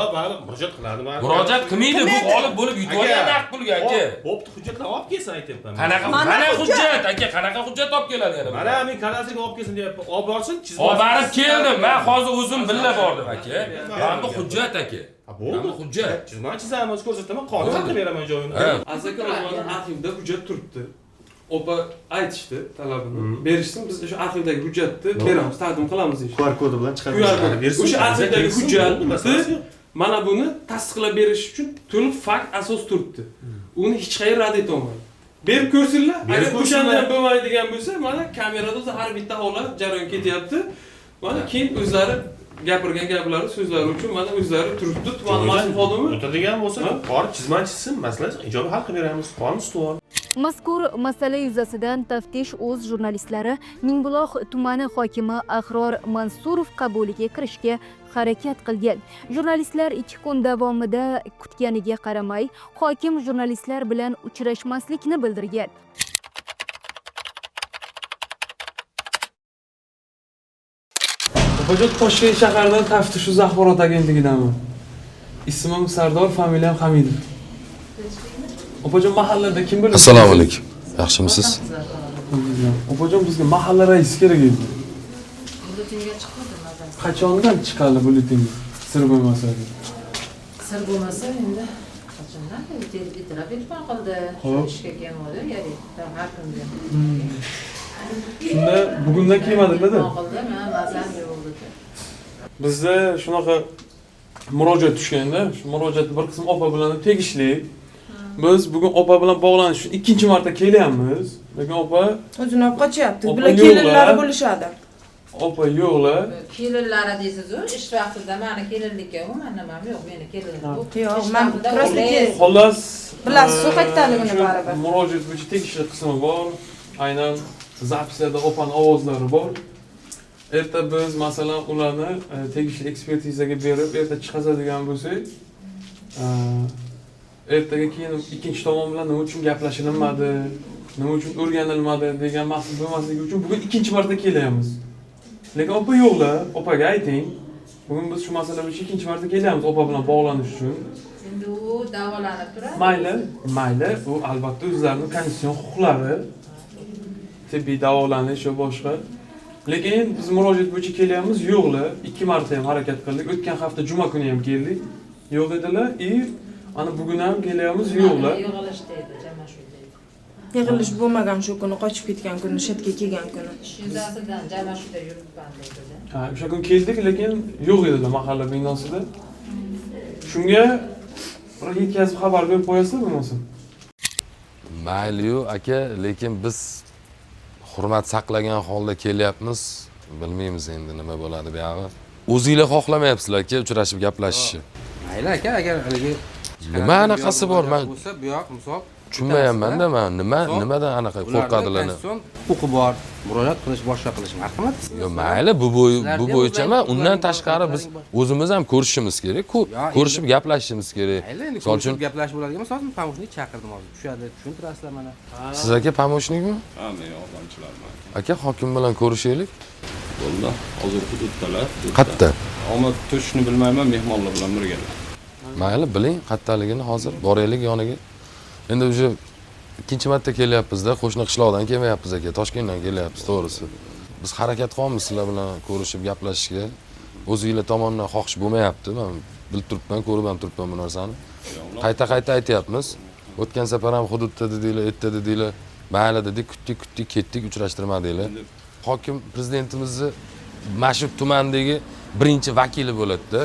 Murojaat qiladi. Murojaat qilmaydi, bu g'olib bo'lib yutib olgan naqd pulga aka. Bo'pti, hujjatlar olib kelsin aytyapman. Qanaqa mana hujjat aka, qanaqa hujjat olib keladi yana? Mana men kadastrga olib kelsin deyapman. Olib borsin, chizib. Olib borib keldim. Men hozir o'zim billa bordim aka. Mana bu hujjat aka. Bo'ldi, hujjat. Chizma chizamiz, ko'rsataman, qonun qilib beraman joyini. Asaka Rozmani arxivda hujjat turibdi. Opa aytishdi talabini. Berishsin, biz o'sha arxivdagi hujjatni beramiz, taqdim qilamiz deyishdi. QR kodi bilan chiqarib beramiz. O'sha arxivdagi hujjatni mana buni tasdiqlab berish uchun to'liq fakt asos turibdi. Uni hech qayer rad eta olmaydi. Berib ko'rsinlar. Agar o'shanda ham bo'lmaydigan bo'lsa, mana kamerada o'zi har bitta holat jarayon ketyapti. Mana keyin o'zlari gapirgan gaplari, so'zlari uchun mana o'zlari turibdi, tuman mas'ul xodimi. O'tiradigan bo'lsa, borib chizma chizsin, masala ijobiy hal qilib beramiz. Qonun ustuvor. Mazkur masala yuzasidan Taftish o'z jurnalistlari Mingbuloq tumani hokimi Ahror Mansurov qabuliga kirishga harakat qilgan. Jurnalistlar 2 kun davomida kutganiga qaramay, hokim jurnalistlar bilan uchrashmaslikni bildirgan. Opajon, Toshkent shaharidan Taftish uz axborot agentligidanman. Ismim Sardor, familiyam Hamidov. Opajon, mahallada kim biladi? Assalomu alaykum. Yaxshimisiz? Opajon, bizga mahalla raisi kerak edi. Byulletenga chiqmadi mazasi. Qachondan chiqadi byulletenga? Sir bo'lmasa. Sir bo'lmasa endi qachondan ertalab telefon qildi. Ishga kelmadi, ya'ni har kunda. Shunda bugundan kelmadilar-da. Bizda shunaqa murojaat tushganda, shu murojaat bir qism opa bilan tegishli. Biz bugun opa bilan bog'lanish uchun ikkinchi marta kelyapmiz. Lekin opa o'zini olib qochyapti. Bular kelinlari bo'lishadi. Opa yo'qlar. Kelinlari deysiz-u, ish vaqtida meni kelinlikka umuman nimam yo'q, meni kelinim. Yo'q, men просто xullas bilasiz, so'qakdaligini baribir. Murojaat bo'yicha tegishli qismi bor. Aynan zapislarda opaning ovozlari bor. Erta biz masalan ularni tegishli ekspertizaga berib, erta chiqazadigan bo'lsak, ertaga keyin ikkinchi tomon bilan nima uchun gaplashilmadi, nima uchun o'rganilmadi degan maqsad bo'lmasligi uchun bugun ikkinchi marta kelyapmiz. Lekin opa yo'qlar, opaga ayting. Bugun biz shu masala bo'yicha ikkinchi marta kelyapmiz opa bilan bog'lanish uchun. Endi u davolanib turadi. Mayli, mayli, u albatta o'zlarining konstitutsion huquqlari, tibbiy davolanish va boshqa. Lekin biz murojaat bo'yicha kelyapmiz, yo'qlar. Ikki marta ham harakat qildik. O'tgan hafta juma kuni ham keldik. Yo'q dedilar. Ana bugun ham kelyapmiz, yo'qlar. Yig'ilish deydi, jamashuv deydi. Yig'ilish bo'lmagan shu kuni, qochib ketgan kuni, shetga kelgan kuni. Ish yuzasidan jamashuvda yuribman deydi. Ha, o'sha kun keldik, lekin yo'q edilar mahalla binosida. Shunga bir yetkazib xabar berib qo'yasizlar bo'lmasa. Mayli-yu aka, lekin biz hurmat saqlagan holda kelyapmiz. Bilmaymiz endi nima bo'ladi bu yog'i. O'zinglar xohlamayapsizlar aka uchrashib gaplashishni. Mayli aka, agar haligi nima anaqasi bor, men bo'lsa, bu yoq misol tushunmayapman-da, men nimadan anaqa qo'rqadilar? Huquqi bor, murojaat qilish, boshqa qilish, marhamat. Yo'q, mayli, bu bo'yicha emas, undan tashqari biz o'zimiz ham ko'rishimiz kerak, ko'rishib gaplashishimiz kerak. Misol uchun gaplashib bo'ladigan bo'lsa, hozir pomoshnik chaqirdim hozir. Tushadi, tushuntirasizlar mana. Siz aka pomoshnikmi? Ha, men yordamchilarman. Aka, hokim bilan ko'rishaylik. Bo'ldi, hozir hududdalar. Qayerda? Omad tushishni bilmayman, mehmonlar bilan birgalar. Mayli, biling qayerdaligini hozir boraylik yoniga. Endi o'sha ikkinchi marta kelyapmiz-da, qo'shni qishloqdan kelmayapmiz aka, Toshkentdan kelyapmiz, to'g'risi. Biz harakat qilyapmiz sizlar bilan ko'rishib gaplashishga. O'zinglar tomonidan xohish bo'lmayapti. Men bilib turibman, ko'rib ham turibman bu narsani. Qayta-qayta aytyapmiz. O'tgan safar ham hududda dedinglar, erta dedinglar. Mayli dedik, kutdik, kutdik, ketdik, uchrashtirmadinglar. Hokim prezidentimizni mana shu tumandagi birinchi vakili bo'ladi-da.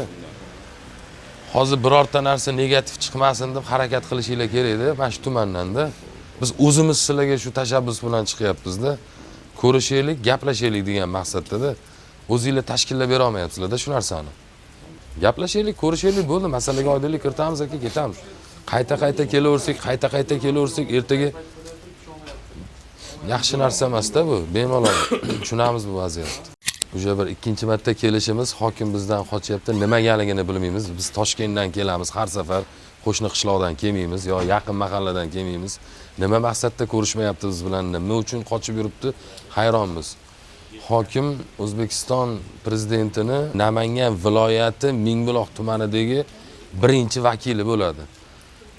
Hozir birorta narsa negativ chiqmasin deb harakat qilishinglar kerak-da, mana shu tumandanda. Biz o'zimiz sizlarga shu tashabbus bilan chiqyapmiz-da. Ko'rishaylik, gaplashaylik degan maqsadda-da. O'zinglar tashkillab bera olmayapsizlar-da shu narsani. Gaplashaylik, ko'rishaylik bo'ldi, masalaga oydinlik kiritamiz aka, ketamiz. Qayta-qayta kelaversak, qayta-qayta kelaversak, ertaga yaxshi narsa emas-da bu. Bemalol tushunamiz bu vaziyatni. O'sha bir ikkinchi marta kelishimiz, hokim bizdan qochyapti, nimagaligini bilmaymiz. Biz Toshkentdan kelamiz har safar, qo'shni qishloqdan kelmaymiz yo yaqin mahalladan kelmaymiz. Nima maqsadda ko'rishmayapti biz bilan, nima uchun qochib yuribdi, hayronmiz. Hokim O'zbekiston prezidentini Namangan viloyati Mingbuloq tumanidagi birinchi vakili bo'ladi.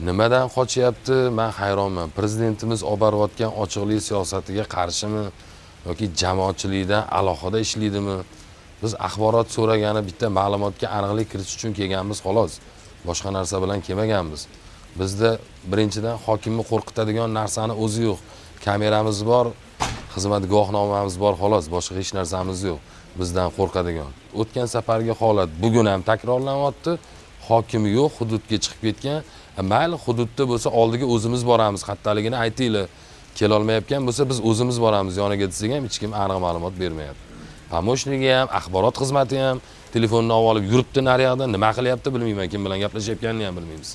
Nimadan qochyapti, men hayronman. Prezidentimiz olib borayotgan ochiqlik siyosatiga qarshimi yoki jamoatchilikdan alohida ishlaydimi? Biz axborot so'ragani bitta ma'lumotga aniqlik kiritish uchun kelganmiz xolos. Boshqa narsa bilan kelmaganmiz. Bizda birinchidan hokimni qo'rqitadigan narsani o'zi yo'q. Kameramiz bor, xizmat guvohnomamiz bor xolos, boshqa hech narsamiz yo'q bizdan qo'rqadigan. O'tgan safargi holat bugun ham takrorlanyapti. Hokim yo'q, hududga chiqib ketgan. Mayli, hududda bo'lsa oldiga o'zimiz boramiz, qattaligini aytinglar. Kelolmayotgan bo'lsa biz o'zimiz boramiz yoniga desak ham hech kim aniq ma'lumot bermayapti. Pomoshnigi ham, axborot xizmati ham telefonni olib yuribdi nariyoqda, nima qilyapti bilmayman, kim bilan gaplashayotganini ham bilmaymiz.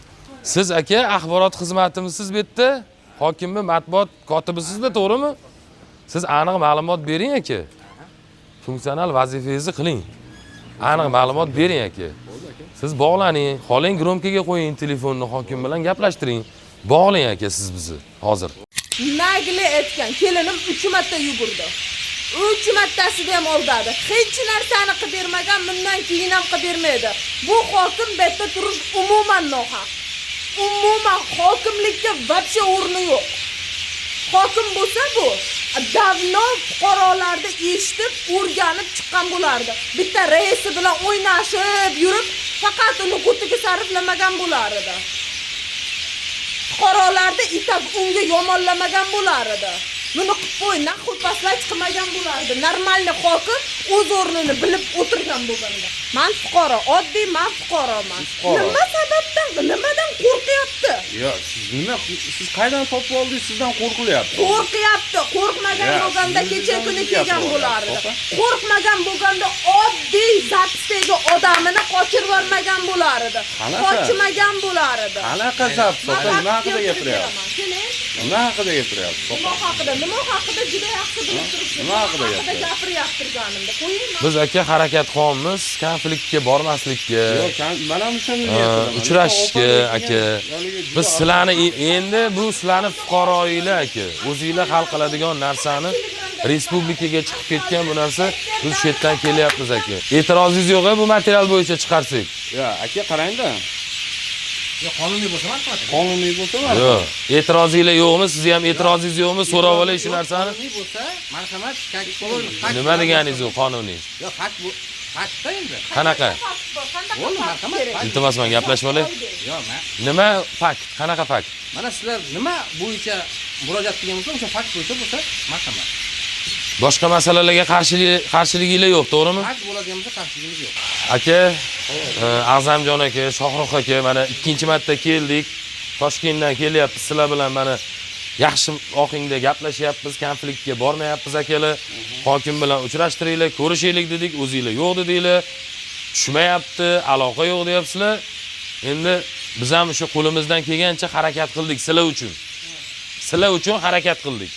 Siz aka axborot xizmatimisiz bu yerda? Hokimmi, matbuot kotibisizda, to'g'rimi? Siz aniq ma'lumot bering aka. Funksional vazifangizni qiling. Aniq ma'lumot bering aka. Siz bog'laning, xoling gromkaga qo'ying telefonni, hokim bilan gaplashtiring. Bog'lang aka siz bizni hozir. Nagli aytgan, kelinim 3 marta yugurdi. 3 martasida ham aldadi. Hech narsani qilib bermagan, bundan keyin ham qilib bermaydi. Bu hokim bu yerda turish umuman nohaq. Umuman hokimlikka вообще o'rni yo'q. Hokim bo'lsa bu davno fuqarolarni eshitib, o'rganib chiqqan bo'lardi. Bitta raisi bilan o'ynashib yurib, faqat uni ko'tiga sarflamagan bo'lar edi. Fuqarolarni itab unga yomonlamagan bo'lar edi. Buni qilib qo'y, нахуй послать qilmagan bo'lardi. Нормальный hokim o'z o'rnini bilib o'tirgan bo'lganda. Man fuqaro, oddiy man fuqaroman. Nima sababdan, nimadan qo'rqyapti? Yo'q, siz nima, siz qaydan topib oldingiz, sizdan qo'rqilyapti? Qo'rqyapti. Qo'rqmagan bo'lganda kecha kuni kelgan bo'lardi. Qo'rqmagan bo'lganda oddiy запись dagi odamini qochirib yubormagan bo'lar edi. Qochmagan bo'lar edi. Qanaqa запись? Nima haqida gapiryapsiz? Nima haqida gapiryapsiz? Nima haqida? Nima haqida juda yaxshi bilib turibsiz. Nima haqida gapiryaptirganimda qo'ying. Biz aka harakat qilyapmiz, konfliktga bormaslikka. Yo'q, mana shuni niyatim. Uchrashishga aka. Biz sizlarni endi bu sizlarni fuqaroyinglar aka. O'zinglar hal qiladigan narsani respublikaga chiqib ketgan bu narsa, biz shu yerdan kelyapmiz aka. E'tirozingiz yo'q-a bu material bo'yicha chiqarsak? Yo'q, aka qarang-da. Yo'q, qonuniy bo'lsa marhamat. Qonuniy bo'lsa marhamat. Yo'q, e'tirozinglar yo'qmi? Sizni ham e'tirozingiz yo'qmi? So'rab olay shu narsani. Qonuniy bo'lsa, marhamat, как положено. Nima deganingiz u qonuniy? Yo'q, fakt bu. Faktda endi. Qanaqa? Bo'ldi, marhamat. Iltimos, men gaplashib olay. Yo'q, men. Nima fakt? Qanaqa fakt? Mana sizlar nima bo'yicha murojaat qilgan bo'lsa, o'sha fakt bo'yicha bo'lsa, marhamat. Boshqa masalalarga qarshiliginglar yo'q, to'g'rimi? Fakt bo'ladigan bo'lsa, qarshiligimiz yo'q. Aka, Azamjon aka, Shohrux aka, mana ikkinchi marta keldik. Toshkentdan kelyapmiz, sizlar bilan mana yaxshi ohangda gaplashyapmiz, konfliktga bormayapmiz akalar. Hokim bilan uchrashtiringlar, ko'rishaylik dedik, o'zinglar yo'q dedinglar. Tushmayapti, aloqa yo'q deyapsizlar. Endi biz ham o'sha qo'limizdan kelgancha harakat qildik sizlar uchun. Sizlar uchun harakat qildik.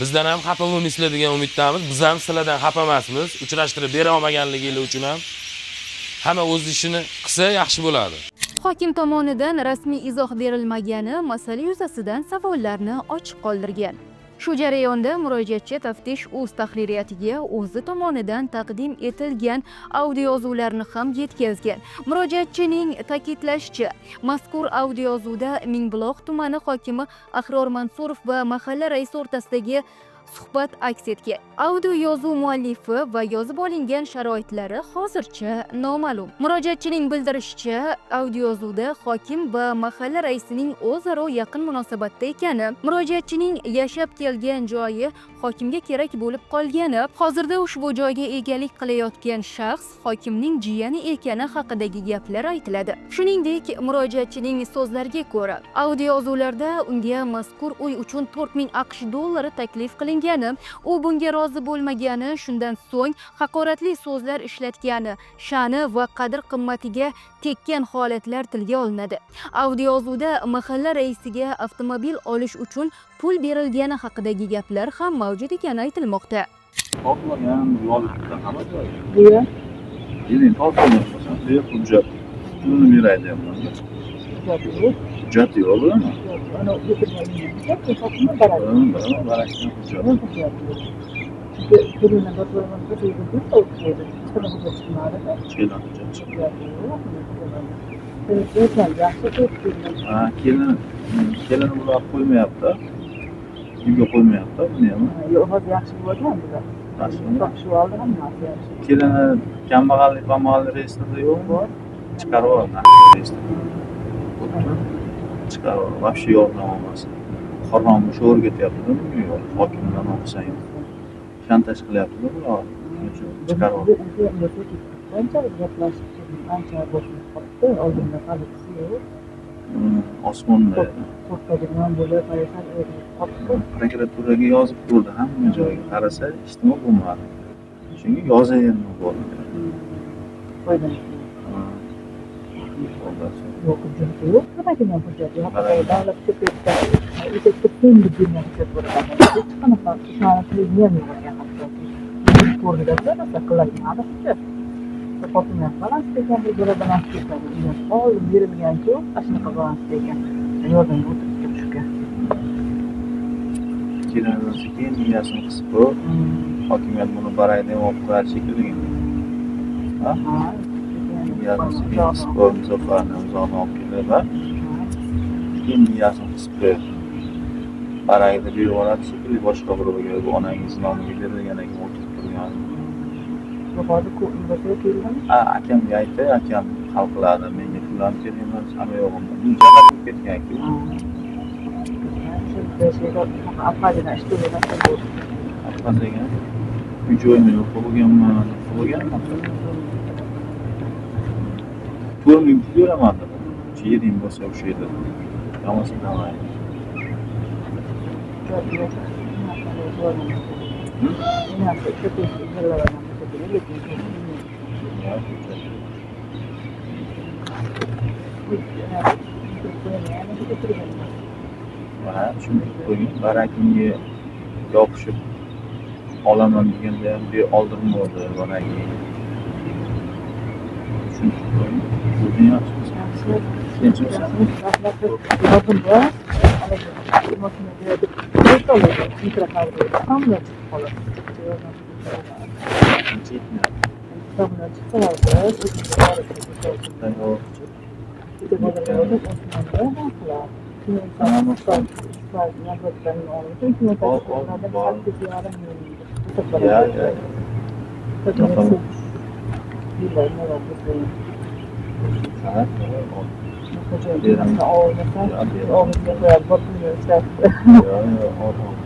Bizdan ham xafa bo'lmaysizlar degan umiddamiz. Biz ham sizlardan xafa emasmiz. Uchrashtirib bera olmaganligingiz uchun ham hamma o'z ishini qilsa yaxshi bo'ladi. Hokim tomonidan rasmiy izoh berilmagani masala yuzasidan savollarni ochiq qoldirgan. Shu jarayonda murojaatchi Taftish o'z tahririyatiga o'zi tomonidan taqdim etilgan audioyozuvlarni ham yetkazgan. Murojaatchining ta'kidlashicha, mazkur audioyozuvda Mingbuloq tumani hokimi Ahror Mansurov va mahalla raisi o'rtasidagi suhbat aks etgan. Audioyozuv muallifi va yozib olingan sharoitlari hozircha noma'lum. Murojaatchining bildirishicha, audioyozuvda hokim va mahalla raisining o'zaro yaqin munosabatda ekani, murojaatchining yashab kelgan joyi hokimga kerak bo'lib qolgani, hozirda ushbu joyga egalik qilayotgan shaxs hokimning jiyani ekani haqidagi gaplar aytiladi. Shuningdek, murojaatchining so'zlariga ko'ra, audioyozuvlarda unga mazkur uy uchun 4000 AQSh dollari taklif qilingani, u bunga rozi bo'lmagani, shundan so'ng haqoratli so'zlar ishlatgani, sha'ni va qadr-qimmatiga tekkan holatlar tilga olinadi. Audioyozuvda mahalla raisiga avtomobil olish uchun pul berilgani haqidagi gaplar ham mavjud ekani aytilmoqda. Topilgan yozibdi hamma joyga. Buya? Endi topilgan bo'lsa, bu hujjat. Pulini beray deyapman. Hujjat yo'q bularni. Ana o'tirgan hokimni baraka. Barakdan hujjat. Chunki pulini botvorman bir yerda o'tkazdi. Hech qanaqa hujjat chiqmadi. Hech hujjat chiqmadi. Yo'q. Ha, kelin bular qo'ymayapti. Uyga qo'ymayapti, buni ham. Yo'q, hozir yaxshi bo'lgan bular. Topishib oldi hammasi yaxshi. Kelini kambag'allik pambag'allik reyestrida yo'qmi? Chiqarib yubordi reyestrdan. Chiqarib yubordi. Вообще yordam olmasin. Qorong'i shu o'rgatyapti-da bunga yo'q. Hokimdan olsang. Shantaj qilyapti-da bular. Shuning uchun chiqarib yubordi. Ancha gaplashib keldim, ancha boshim qotdi, oldinda hali yo'q. Osmonda Qo'rqadigan bo'lib, sal qotdi. Prokuraturaga yozib ko'rdi, hamma joyga qarasa hech nima bo'lmadi. Shunga yozaverma bo'ldi. Foydasi yo'q, hujjati yo'q, nimaga hujjat yo'q? Davlat ko'paytda o'sha deb bergan hujjat bo'ladi. Hech qanaqa ishonchli ham yo'q ekan hattoki. Ko'rdilar, rosa qilinmadi hujjat. Hokimiyat balansda ekan, bir jo'ra balansda ekan. Oldin berilgan-ku, ana shunaqa balansda ekan. Yordamga o'tirib turishga. Kelindan keyin miyasini qisib qo'yib, hokimiyat buni barayda ham olib qo'yadi shekilli. Ha? Miyasini qisib qo'yib, Muzaffarni uzoqdan olib kelib, ha? Keyin miyasini qisib qo'yib, barayda berib yuboradi shekilli boshqa birovga, bu onangiz nomiga berilgan ekan, o'tirib turgan. Hozir ko'p keldimi? Ha, akamga aytdi, akam hal qiladi, menga pul ham kerak emas, hamma yo'g'im. Bu jala bo'lib ketgan-ku. Abxaziyadan ishlayvergan. Abxaziyaga uy joyim yo'q, bo'lganman, bo'lganman. 4000 pul beraman dedi. Yering bo'lsa o'sha yerda. Bo'lmasa давай. Ha, tushuntirib qo'ying. Barakingga yopishib olaman deganda ham bu oldirmadi baraking. Tushuntirib qo'ying. O'zing yaxshimisan? Tinchmisan? Ya.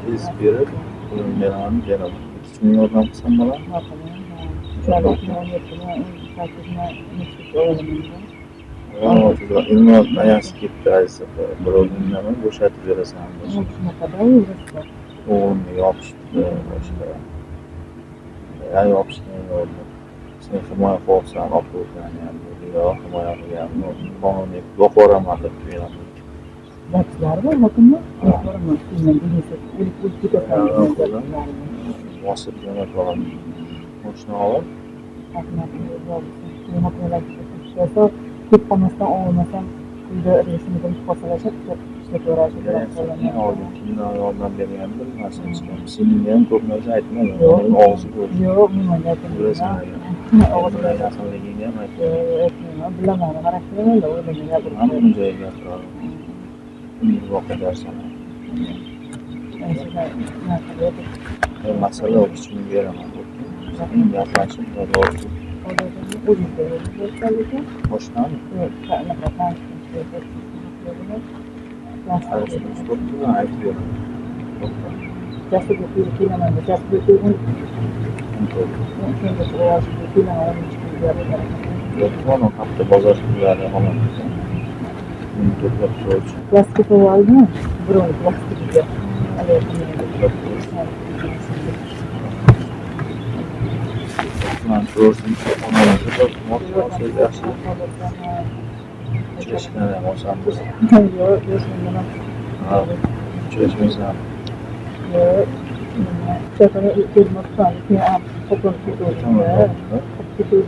Tez berib, pulimni beraman, beraman. Ikki ming yordam qilsam bo'ladimi? Ilmot ayasi ketdi, birovni nima bo'shatib berasan. O'g'limga yopishibdi, boshqa. Ya yopishgan yo'qmi? Sen himoya qilyapsan, olib qo'ygan ham, yo himoya qilganmi, qonuniy yo'q boraman deb tuyuladi. Bosib jo'natib olaman. Moshina olib. Ko'p qolmasdan olmasam uyda resmni bilib qolsalar ishlataveradi. Kimdan yordam berganini bilmasin hech kim. Senga ham ko'p narsa aytmagan. Og'zi ko'p. Yo'q, umuman gapirmayman. Og'zi yaqinligingni ham aytmayman. Bilaman, xarakterini o'ylagan gapirmayman. Hamma joyga gapiradi. Umrbod darsini. Masala kichkina beraman. Sen gaplashib o'zingizda. Moshinami? Aytib beraman. Hafta bozor kunlari olaman. Uni to'plab turuvchi. Plastik oldimi? Birovni plastikiga. Man ko'rsin, yaxshi. Uchrashgan ham olsanmiz. Yo'q, yo'q, nima? Ha, uchrashmaysan. Yo'q, nima? Chaqani ko'rmoqdan keyin am qo'polib ketdim. Ketdim,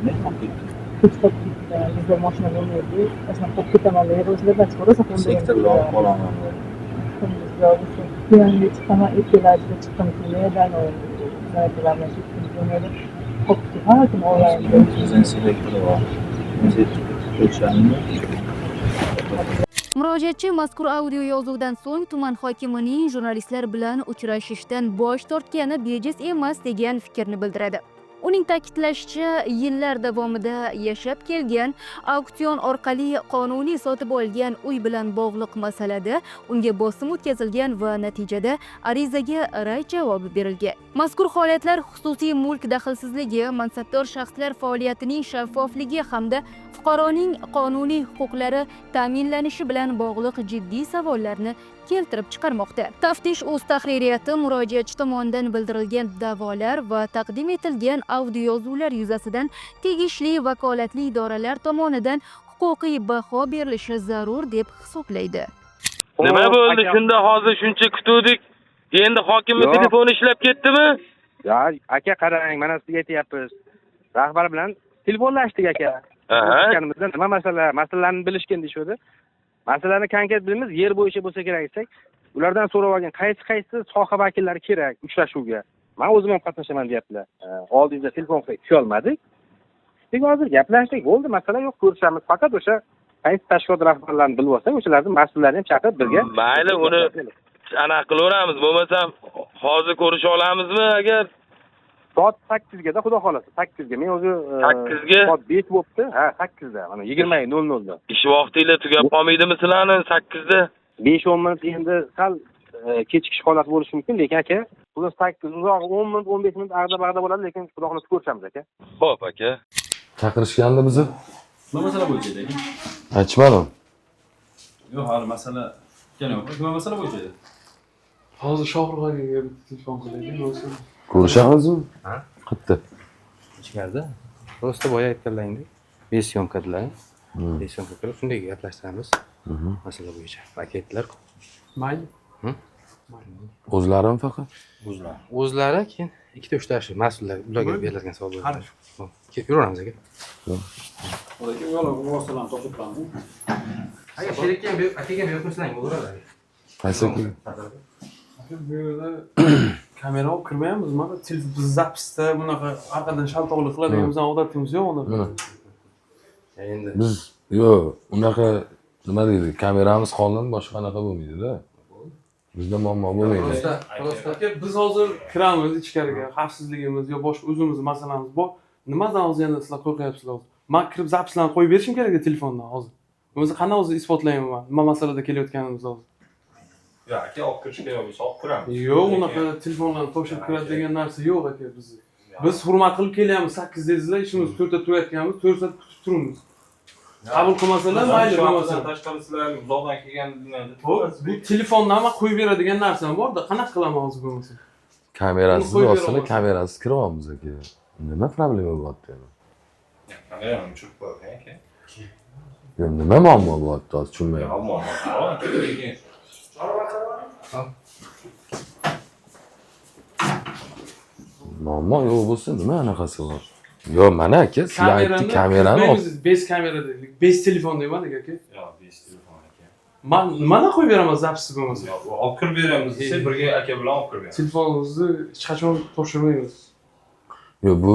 Ne qolib ketdi? Kech qolib ketdi. Bizda mashina bo'lmaydi. Aslida qolib ketaman deb o'zlaridan chiqarsa, sektorga olib qolaman. Keyin chiqaman, ertalabda chiqqim kelmaydi. Murojaatchi mazkur audio yozuvdan so'ng tuman hokimining jurnalistlar bilan uchrashishdan bosh tortgani bejiz emas degan fikrni bildiradi. Uning ta'kidlashicha, yillar davomida yashab kelgan auksion orqali qonuniy sotib olgan uy bilan bog'liq masalada unga bosim o'tkazilgan va natijada arizaga rad javobi berilgan. Mazkur holatlar xususiy mulk daxlsizligi, mansabdor shaxslar faoliyatining shaffofligi hamda fuqaroning qonuniy huquqlari ta'minlanishi bilan bog'liq jiddiy savollarni keltirib chiqarmoqda. Taftish o'z tahririyati murojaatchi tomonidan bildirilgan da'volar va taqdim etilgan audiojozuvlar yuzasidan tegishli vakolatli idoralar tomonidan huquqiy baho berilishi zarur deb hisoblaydi. Nima bo'ldi shunda hozir shuncha kutuvdik. Endi hokimning telefoni ishlab ketdimi? Ya aka qarang, mana sizga aytyapmiz. Rahbar bilan telefonlashdik aka. Ko'rishganimizda nima masala, masalalarni bilishgan deyishdi. Masalani konkret bilamiz, yer bo'yicha bo'lsa kerak desak, ulardan so'rab olgan qaysi-qaysi soha vakillari kerak uchrashuvga. Men o'zim ham qatnashaman deyaptilar. Oldingizda telefon qilib tusha olmadik. Lekin hozir gaplashdik, bo'ldi, masala yo'q, ko'rishamiz. Faqat o'sha qaysi tashkilot rahbarlarini bilib olsak, o'shalarning mas'ullarini ham chaqirib birga. Mayli, uni anaqa qilaveramiz, bo'lmasam hozir ko'risha olamizmi agar? Soat 8ga-da, xudo xolasa 8ga. Men o'zi 8ga soat 5 bo'libdi. Ha, 8da. Mana 20:00da. Ish vaqtinglar tugab qolmaydimi sizlarni 8da? 5-10 minut endi sal kechikish holati bo'lishi mumkin, lekin aka, bugun 8 uzoq 10 minut, 15 minut ag'da-bag'da bo'ladi, lekin xudo xohlasa ko'rishamiz aka. Xo'p aka. Chaqirishgandi bizni. Nima masala bo'yicha edi aka? Aytmadim. Yo'q, hali masala kelgan yo'q. Nima masala bo'yicha edi? Hozir Shohrux akaga bitta telefon qilaylik, bo'lsa. Ko'rishamizmi? Ha? Qayerda? Ichkarida. Просто boya aytganlaringdek, 5 syomka dedilar. 5 syomka qilib shunday gaplashtiramiz. Masala bo'yicha. Aka aytdilar-ku. Mayli. O'zlarimi faqat? O'zlari. O'zlari keyin ikkita uchta shu mas'ullar ularga berilgan savol bo'ladi. Kelib yuraveramiz aka. Aka, yo'q, vositalarni topshirib qo'yamiz. Aka, sherikka ham akaga ham berib qo'ysang bo'laveradi. Qaysi aka? Aka, bu yerda kamera olib kirmaymiz, mana biz zapisda bunaqa orqadan shaltoqlik qiladigan bizning odatimiz yo'q unaqa. Endi biz yo'q, unaqa nima deydi, kameramiz qoldimi, boshqa qanaqa bo'lmaydi-da. Bizda muammo bo'lmaydi. Aka, biz hozir kiramiz ichkariga, xavfsizligimiz yo boshqa o'zimizni masalamiz bor. Nimadan hozir yana sizlar qo'rqyapsizlar hozir? Men kirib zapislarni qo'yib berishim kerak telefondan hozir. O'zi qanday hozir isbotlayman men nima masalada kelayotganimizni hozir? Yo'q, aka, olib kirish kerak bo'lsa olib kiramiz. Yo'q, unaqa telefonlarni topshirib kiradi degan narsa yo'q aka bizda. Biz hurmat qilib kelyapmiz, 8 dedingizlar, ishimiz 4 ta tugatganmiz, 4 soat kutib turibmiz. Qabul qilmasalar mayli, bo'lmasa. Tashqari sizlar uzoqdan kelganingizdan. Xo'p, bu telefondan men qo'yib beradigan narsam bor-da, qanaqa qilaman hozir bo'lmasa? Kamerasiz olsana, kamerasiz kiryapmiz aka. Nima problema bo'lyapti endi? Kamerani o'chirib qo'ying aka. Yo'q, nima muammo bo'lyapti hozir tushunmayapman. Muammo bor, lekin muammo yo'q bo'lsa nima anaqasi bor? Yo'q, mana aka, sizlar aytdi kamerani olib 5 kamera dedik, 5 telefon demadik aka. Yo'q, 5 telefon aka. Men nimani qo'yib beraman zapisi bo'lmasa? Yo'q, olib kirib beramiz desa, birga aka bilan olib kirib beramiz. Telefonimizni hech qachon topshirmaymiz. Yo'q, bu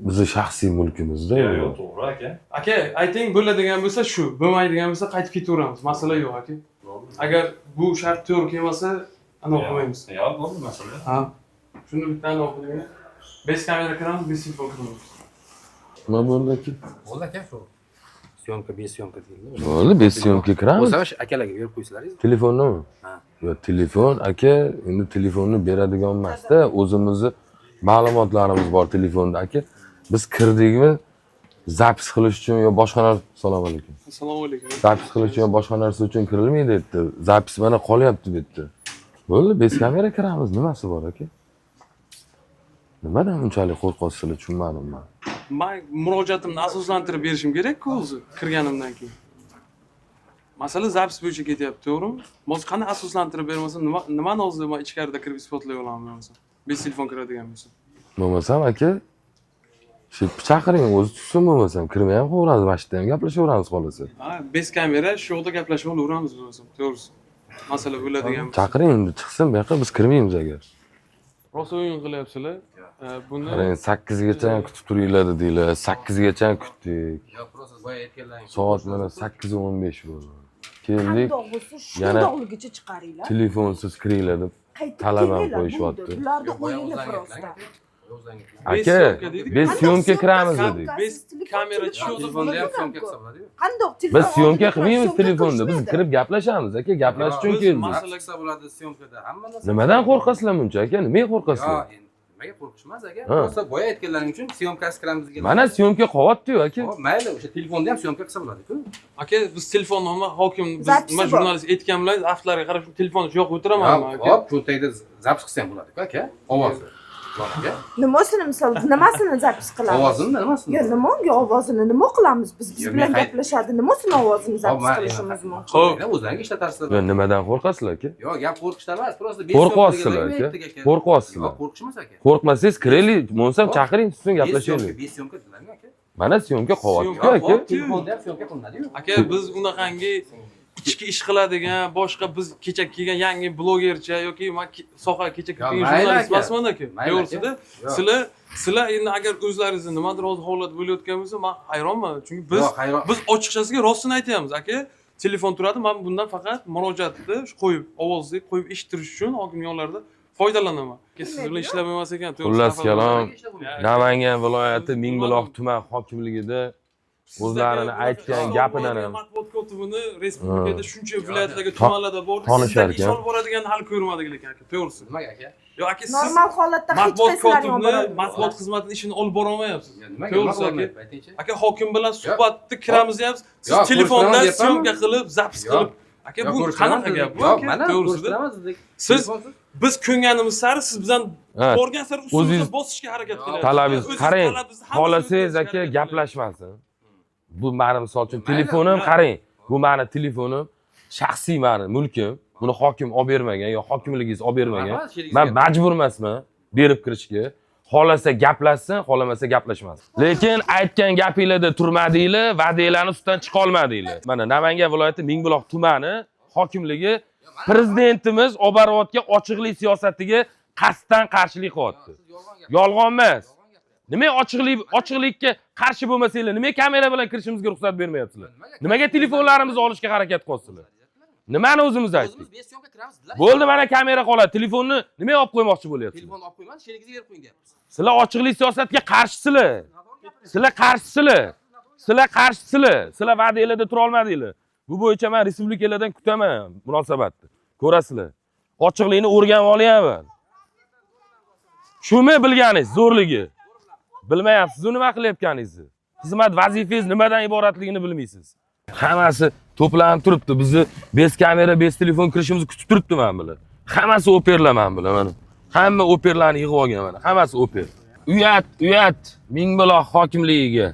bizning shaxsiy mulkimizda. Yo'q, to'g'ri aka. Aka, ayting bo'ladigan bo'lsa shu, bo'lmaydigan bo'lsa qaytib ketaveramiz. Masala yo'q aka. Agar bu shart to'g'ri kelmasa, anaqa qilmaymiz. Yo'q, bo'ldi masala. Ha. Shuni bitta anaqa qiling. 5 kamera kiramiz, 5 telefon kiramiz. Nima bo'ldi aka? Bo'ldi aka, shu. Syomka, 5 syomka deyildi. Bo'ldi, 5 syomka kiramiz. Bo'lsa, o'sha akalarga berib qo'ysalaringiz. Telefonnimi? Ha. Yo'q, telefon aka, endi telefonni beradigan emas-da, o'zimizni ma'lumotlarimiz bor telefonda aka. Biz kirdikmi, zapis qilish uchun yo boshqa narsa. Assalomu alaykum. Assalomu alaykum. Zapis qilish uchun yo boshqa narsa uchun kirilmaydi debdi. Zapis mana qolyapti debdi. Bo'ldi, 5 kamera kiramiz, nimasi bor aka? Nimadan unchalik qo'rqyapsizlar, tushunmadim men. Men murojaatimni asoslantirib berishim kerak-ku o'zi kirganimdan keyin. Masala zapis bo'yicha ketyapti, to'g'rimi? Hozir qanday asoslantirib bermasam, nimani hozir men ichkarida kirib isbotlay olaman bo'lmasa? 5 telefon kiradigan bo'lsa. Bo'lmasam aka, shu chaqiring, o'zi tutsin bo'lmasam, kirmay ham qo'yaveramiz, mana shu yerda ham gaplashaveramiz xolasa. Ha, 5 kamera shu yoqda gaplashib olaveramiz bo'lmasam, to'g'risi. Masala bo'ladigan bo'lsa. Chaqiring, endi chiqsin bu yoqqa, biz kirmaymiz agar. Rosa o'yin qilyapsizlar. Buni qarang, 8 gacha kutib turinglar dedinglar, 8 gacha kutdik. Yo'q, просто boya aytganlaring. Soat mana 8:15 bo'ldi. Keldik. Yana shundoqligicha chiqaringlar. Telefonsiz kiringlar deb talab ham qo'yishyapti. Bularni o'yini просто. Aka, 5 syomka kiramiz dedik. 5 kamera telefonda ham syomka qilsa bo'ladi-yu. Qandoq telefon? Biz syomka qilmaymiz telefonda, biz kirib gaplashamiz aka, gaplashish uchun keldik. Masala qilsa bo'ladi syomkada, hamma narsa. Nimadan qo'rqasizlar buncha aka? Nimaga qo'rqasizlar? Yo'q, endi nimaga qo'rqish emas aka. Rosa boya aytganlaring uchun syomkasiz kiramiz degan. Mana syomka qolyapti-yu aka. Xo'p, mayli, o'sha telefonda ham syomka qilsa bo'ladi-ku. Aka, biz telefonni nima hokim, biz nima jurnalist aytgan bilan aftlarga qarab telefonni shu yoqqa o'tiraman aka. Xo'p, cho'ntagida zapis qilsa ham bo'ladi-ku aka, ovozni. Nimasini misol, nimasini zapis qilamiz? Ovozini nimasini? Yo'q, nima unga ovozini nima qilamiz? Biz bilan gaplashadi, nimasini ovozini zapis qilishimiz mumkin? Xo'p, o'zlaringiz ishlatarsizlar. Yo'q, nimadan qo'rqasizlar aka? Yo'q, gap qo'rqishdan emas, просто qo'rqyapsizlar aka. Qo'rqyapsizlar. Yo'q, qo'rqish emas aka. Qo'rqmasangiz kiraylik, bo'lmasam chaqiring, tutsin gaplashaylik. 5 syomka dedilarmi aka? Mana syomka qolyapti aka. Telefonda ham syomka qilinadi-yu. Aka, biz unaqangi ichki ish qiladigan, boshqa biz kecha kelgan yangi blogercha yoki men soha kecha kelgan jurnalist emasman aka. To'g'risida, sizlar endi agar o'zlaringizni nimadir hozir holat bo'layotgan bo'lsa, men hayronman. Chunki biz ochiqchasiga rostini aytyapmiz, aka. Telefon turadi, men bundan faqat murojaatni qo'yib, ovozni qo'yib eshittirish uchun hokimiyatlarda foydalanaman. Siz bilan ishlab emas ekan, to'g'risi. Xullas kalom, Namangan viloyati Mingbuloq tuman hokimligida O'zlarini aytgan gapidan ham Matbuot kotibini respublikada shuncha viloyatlarga, tumanlarda bor. Tanishar Sizdagi ish ekan. olib boradiganini hali ko'rmadik lekin aka, to'g'risi. Nimaga aka? Yo'q aka, siz Normal holatda hech matbuot qaysilari kotibini, olib matbuot xizmatini ishini olib borolmayapsiz. Nimaga? To'g'risi Nima aka. bo'lmayapti, aytingchi? Aka, hokim bilan suhbatni kiramiz deyapsiz. Siz Yo'q, telefondan ko'rishtiraman deyapmanmi? syomka qilib, zapis Yo'q. qilib. Aka, Yo'q, bu ko'rishtiraman qanaqa gap bu? dedik. Yo'q, aka? mana To'g'risida. ko'rishtiraman dedik. Siz Telefonsiz. biz ko'nganimiz sari siz bizdan Ha, borgan sari ustimizga o'zingiz bosishga harakat qilyapsiz. Talabingiz O'zingiz qarang, talabingizni hammasini xohlasangiz aka gaplashmasin. Bu mani misol uchun telefonim, qarang, bu mani telefonim, shaxsiy mani mulkim. Buni hokim olib bermagan yo hokimligingiz olib bermagan. Rahmat, sherigingizga. Man majbur emasman berib kirishga. Xohlasa gaplashsin, xohlamasa gaplashmasin. Lekin aytgan gapinglarda turmadinglar, va'danglarni ustidan chiqa olmadinglar. Mana Namangan viloyati Mingbuloq tumani hokimligi prezidentimiz olib borayotgan ochiqlik siyosatiga qasddan qarshilik qilyapti. Yolg'on emas. Nima ochiqlikka qarshi bo'lmasanglar, nima kamera bilan kirishimizga ruxsat bermayapsizlar? Nimaga telefonlarimizni olishga harakat qilyapsizlar? Nimani o'zimiz aytdik? O'zimiz bez syomka kiramiz dedilar. Bo'ldi, mana kamera qoladi. Telefonni nimaga olib qo'ymoqchi bo'lyapsizlar? Telefonni olib qo'ymadi, sherigingizga berib qo'ying deyapmiz. Sizlar ochiqlik siyosatiga qarshisizlar. Sizlar qarshisizlar. Sizlar qarshisizlar. Sizlar va'danglarda tura olmadinglar. Bu bo'yicha men respublikalardan kutaman munosabatni. Ko'rasizlar. Ochiqlikni o'rganib olyapman. Shumi bilganingiz zo'rligi. Bilmayapsiz u nima qilayotganingizni. Xizmat vazifangiz nimadan iboratligini bilmaysiz. Hammasi to'planib turibdi. Bizni bez kamera, bez telefon kirishimizni kutib turibdi mana bular. Hammasi operlar mana bular mana. Hamma operlarni yig'ib olgan mana. Hammasi oper. Uyat, uyat Mingbuloq hokimligiga.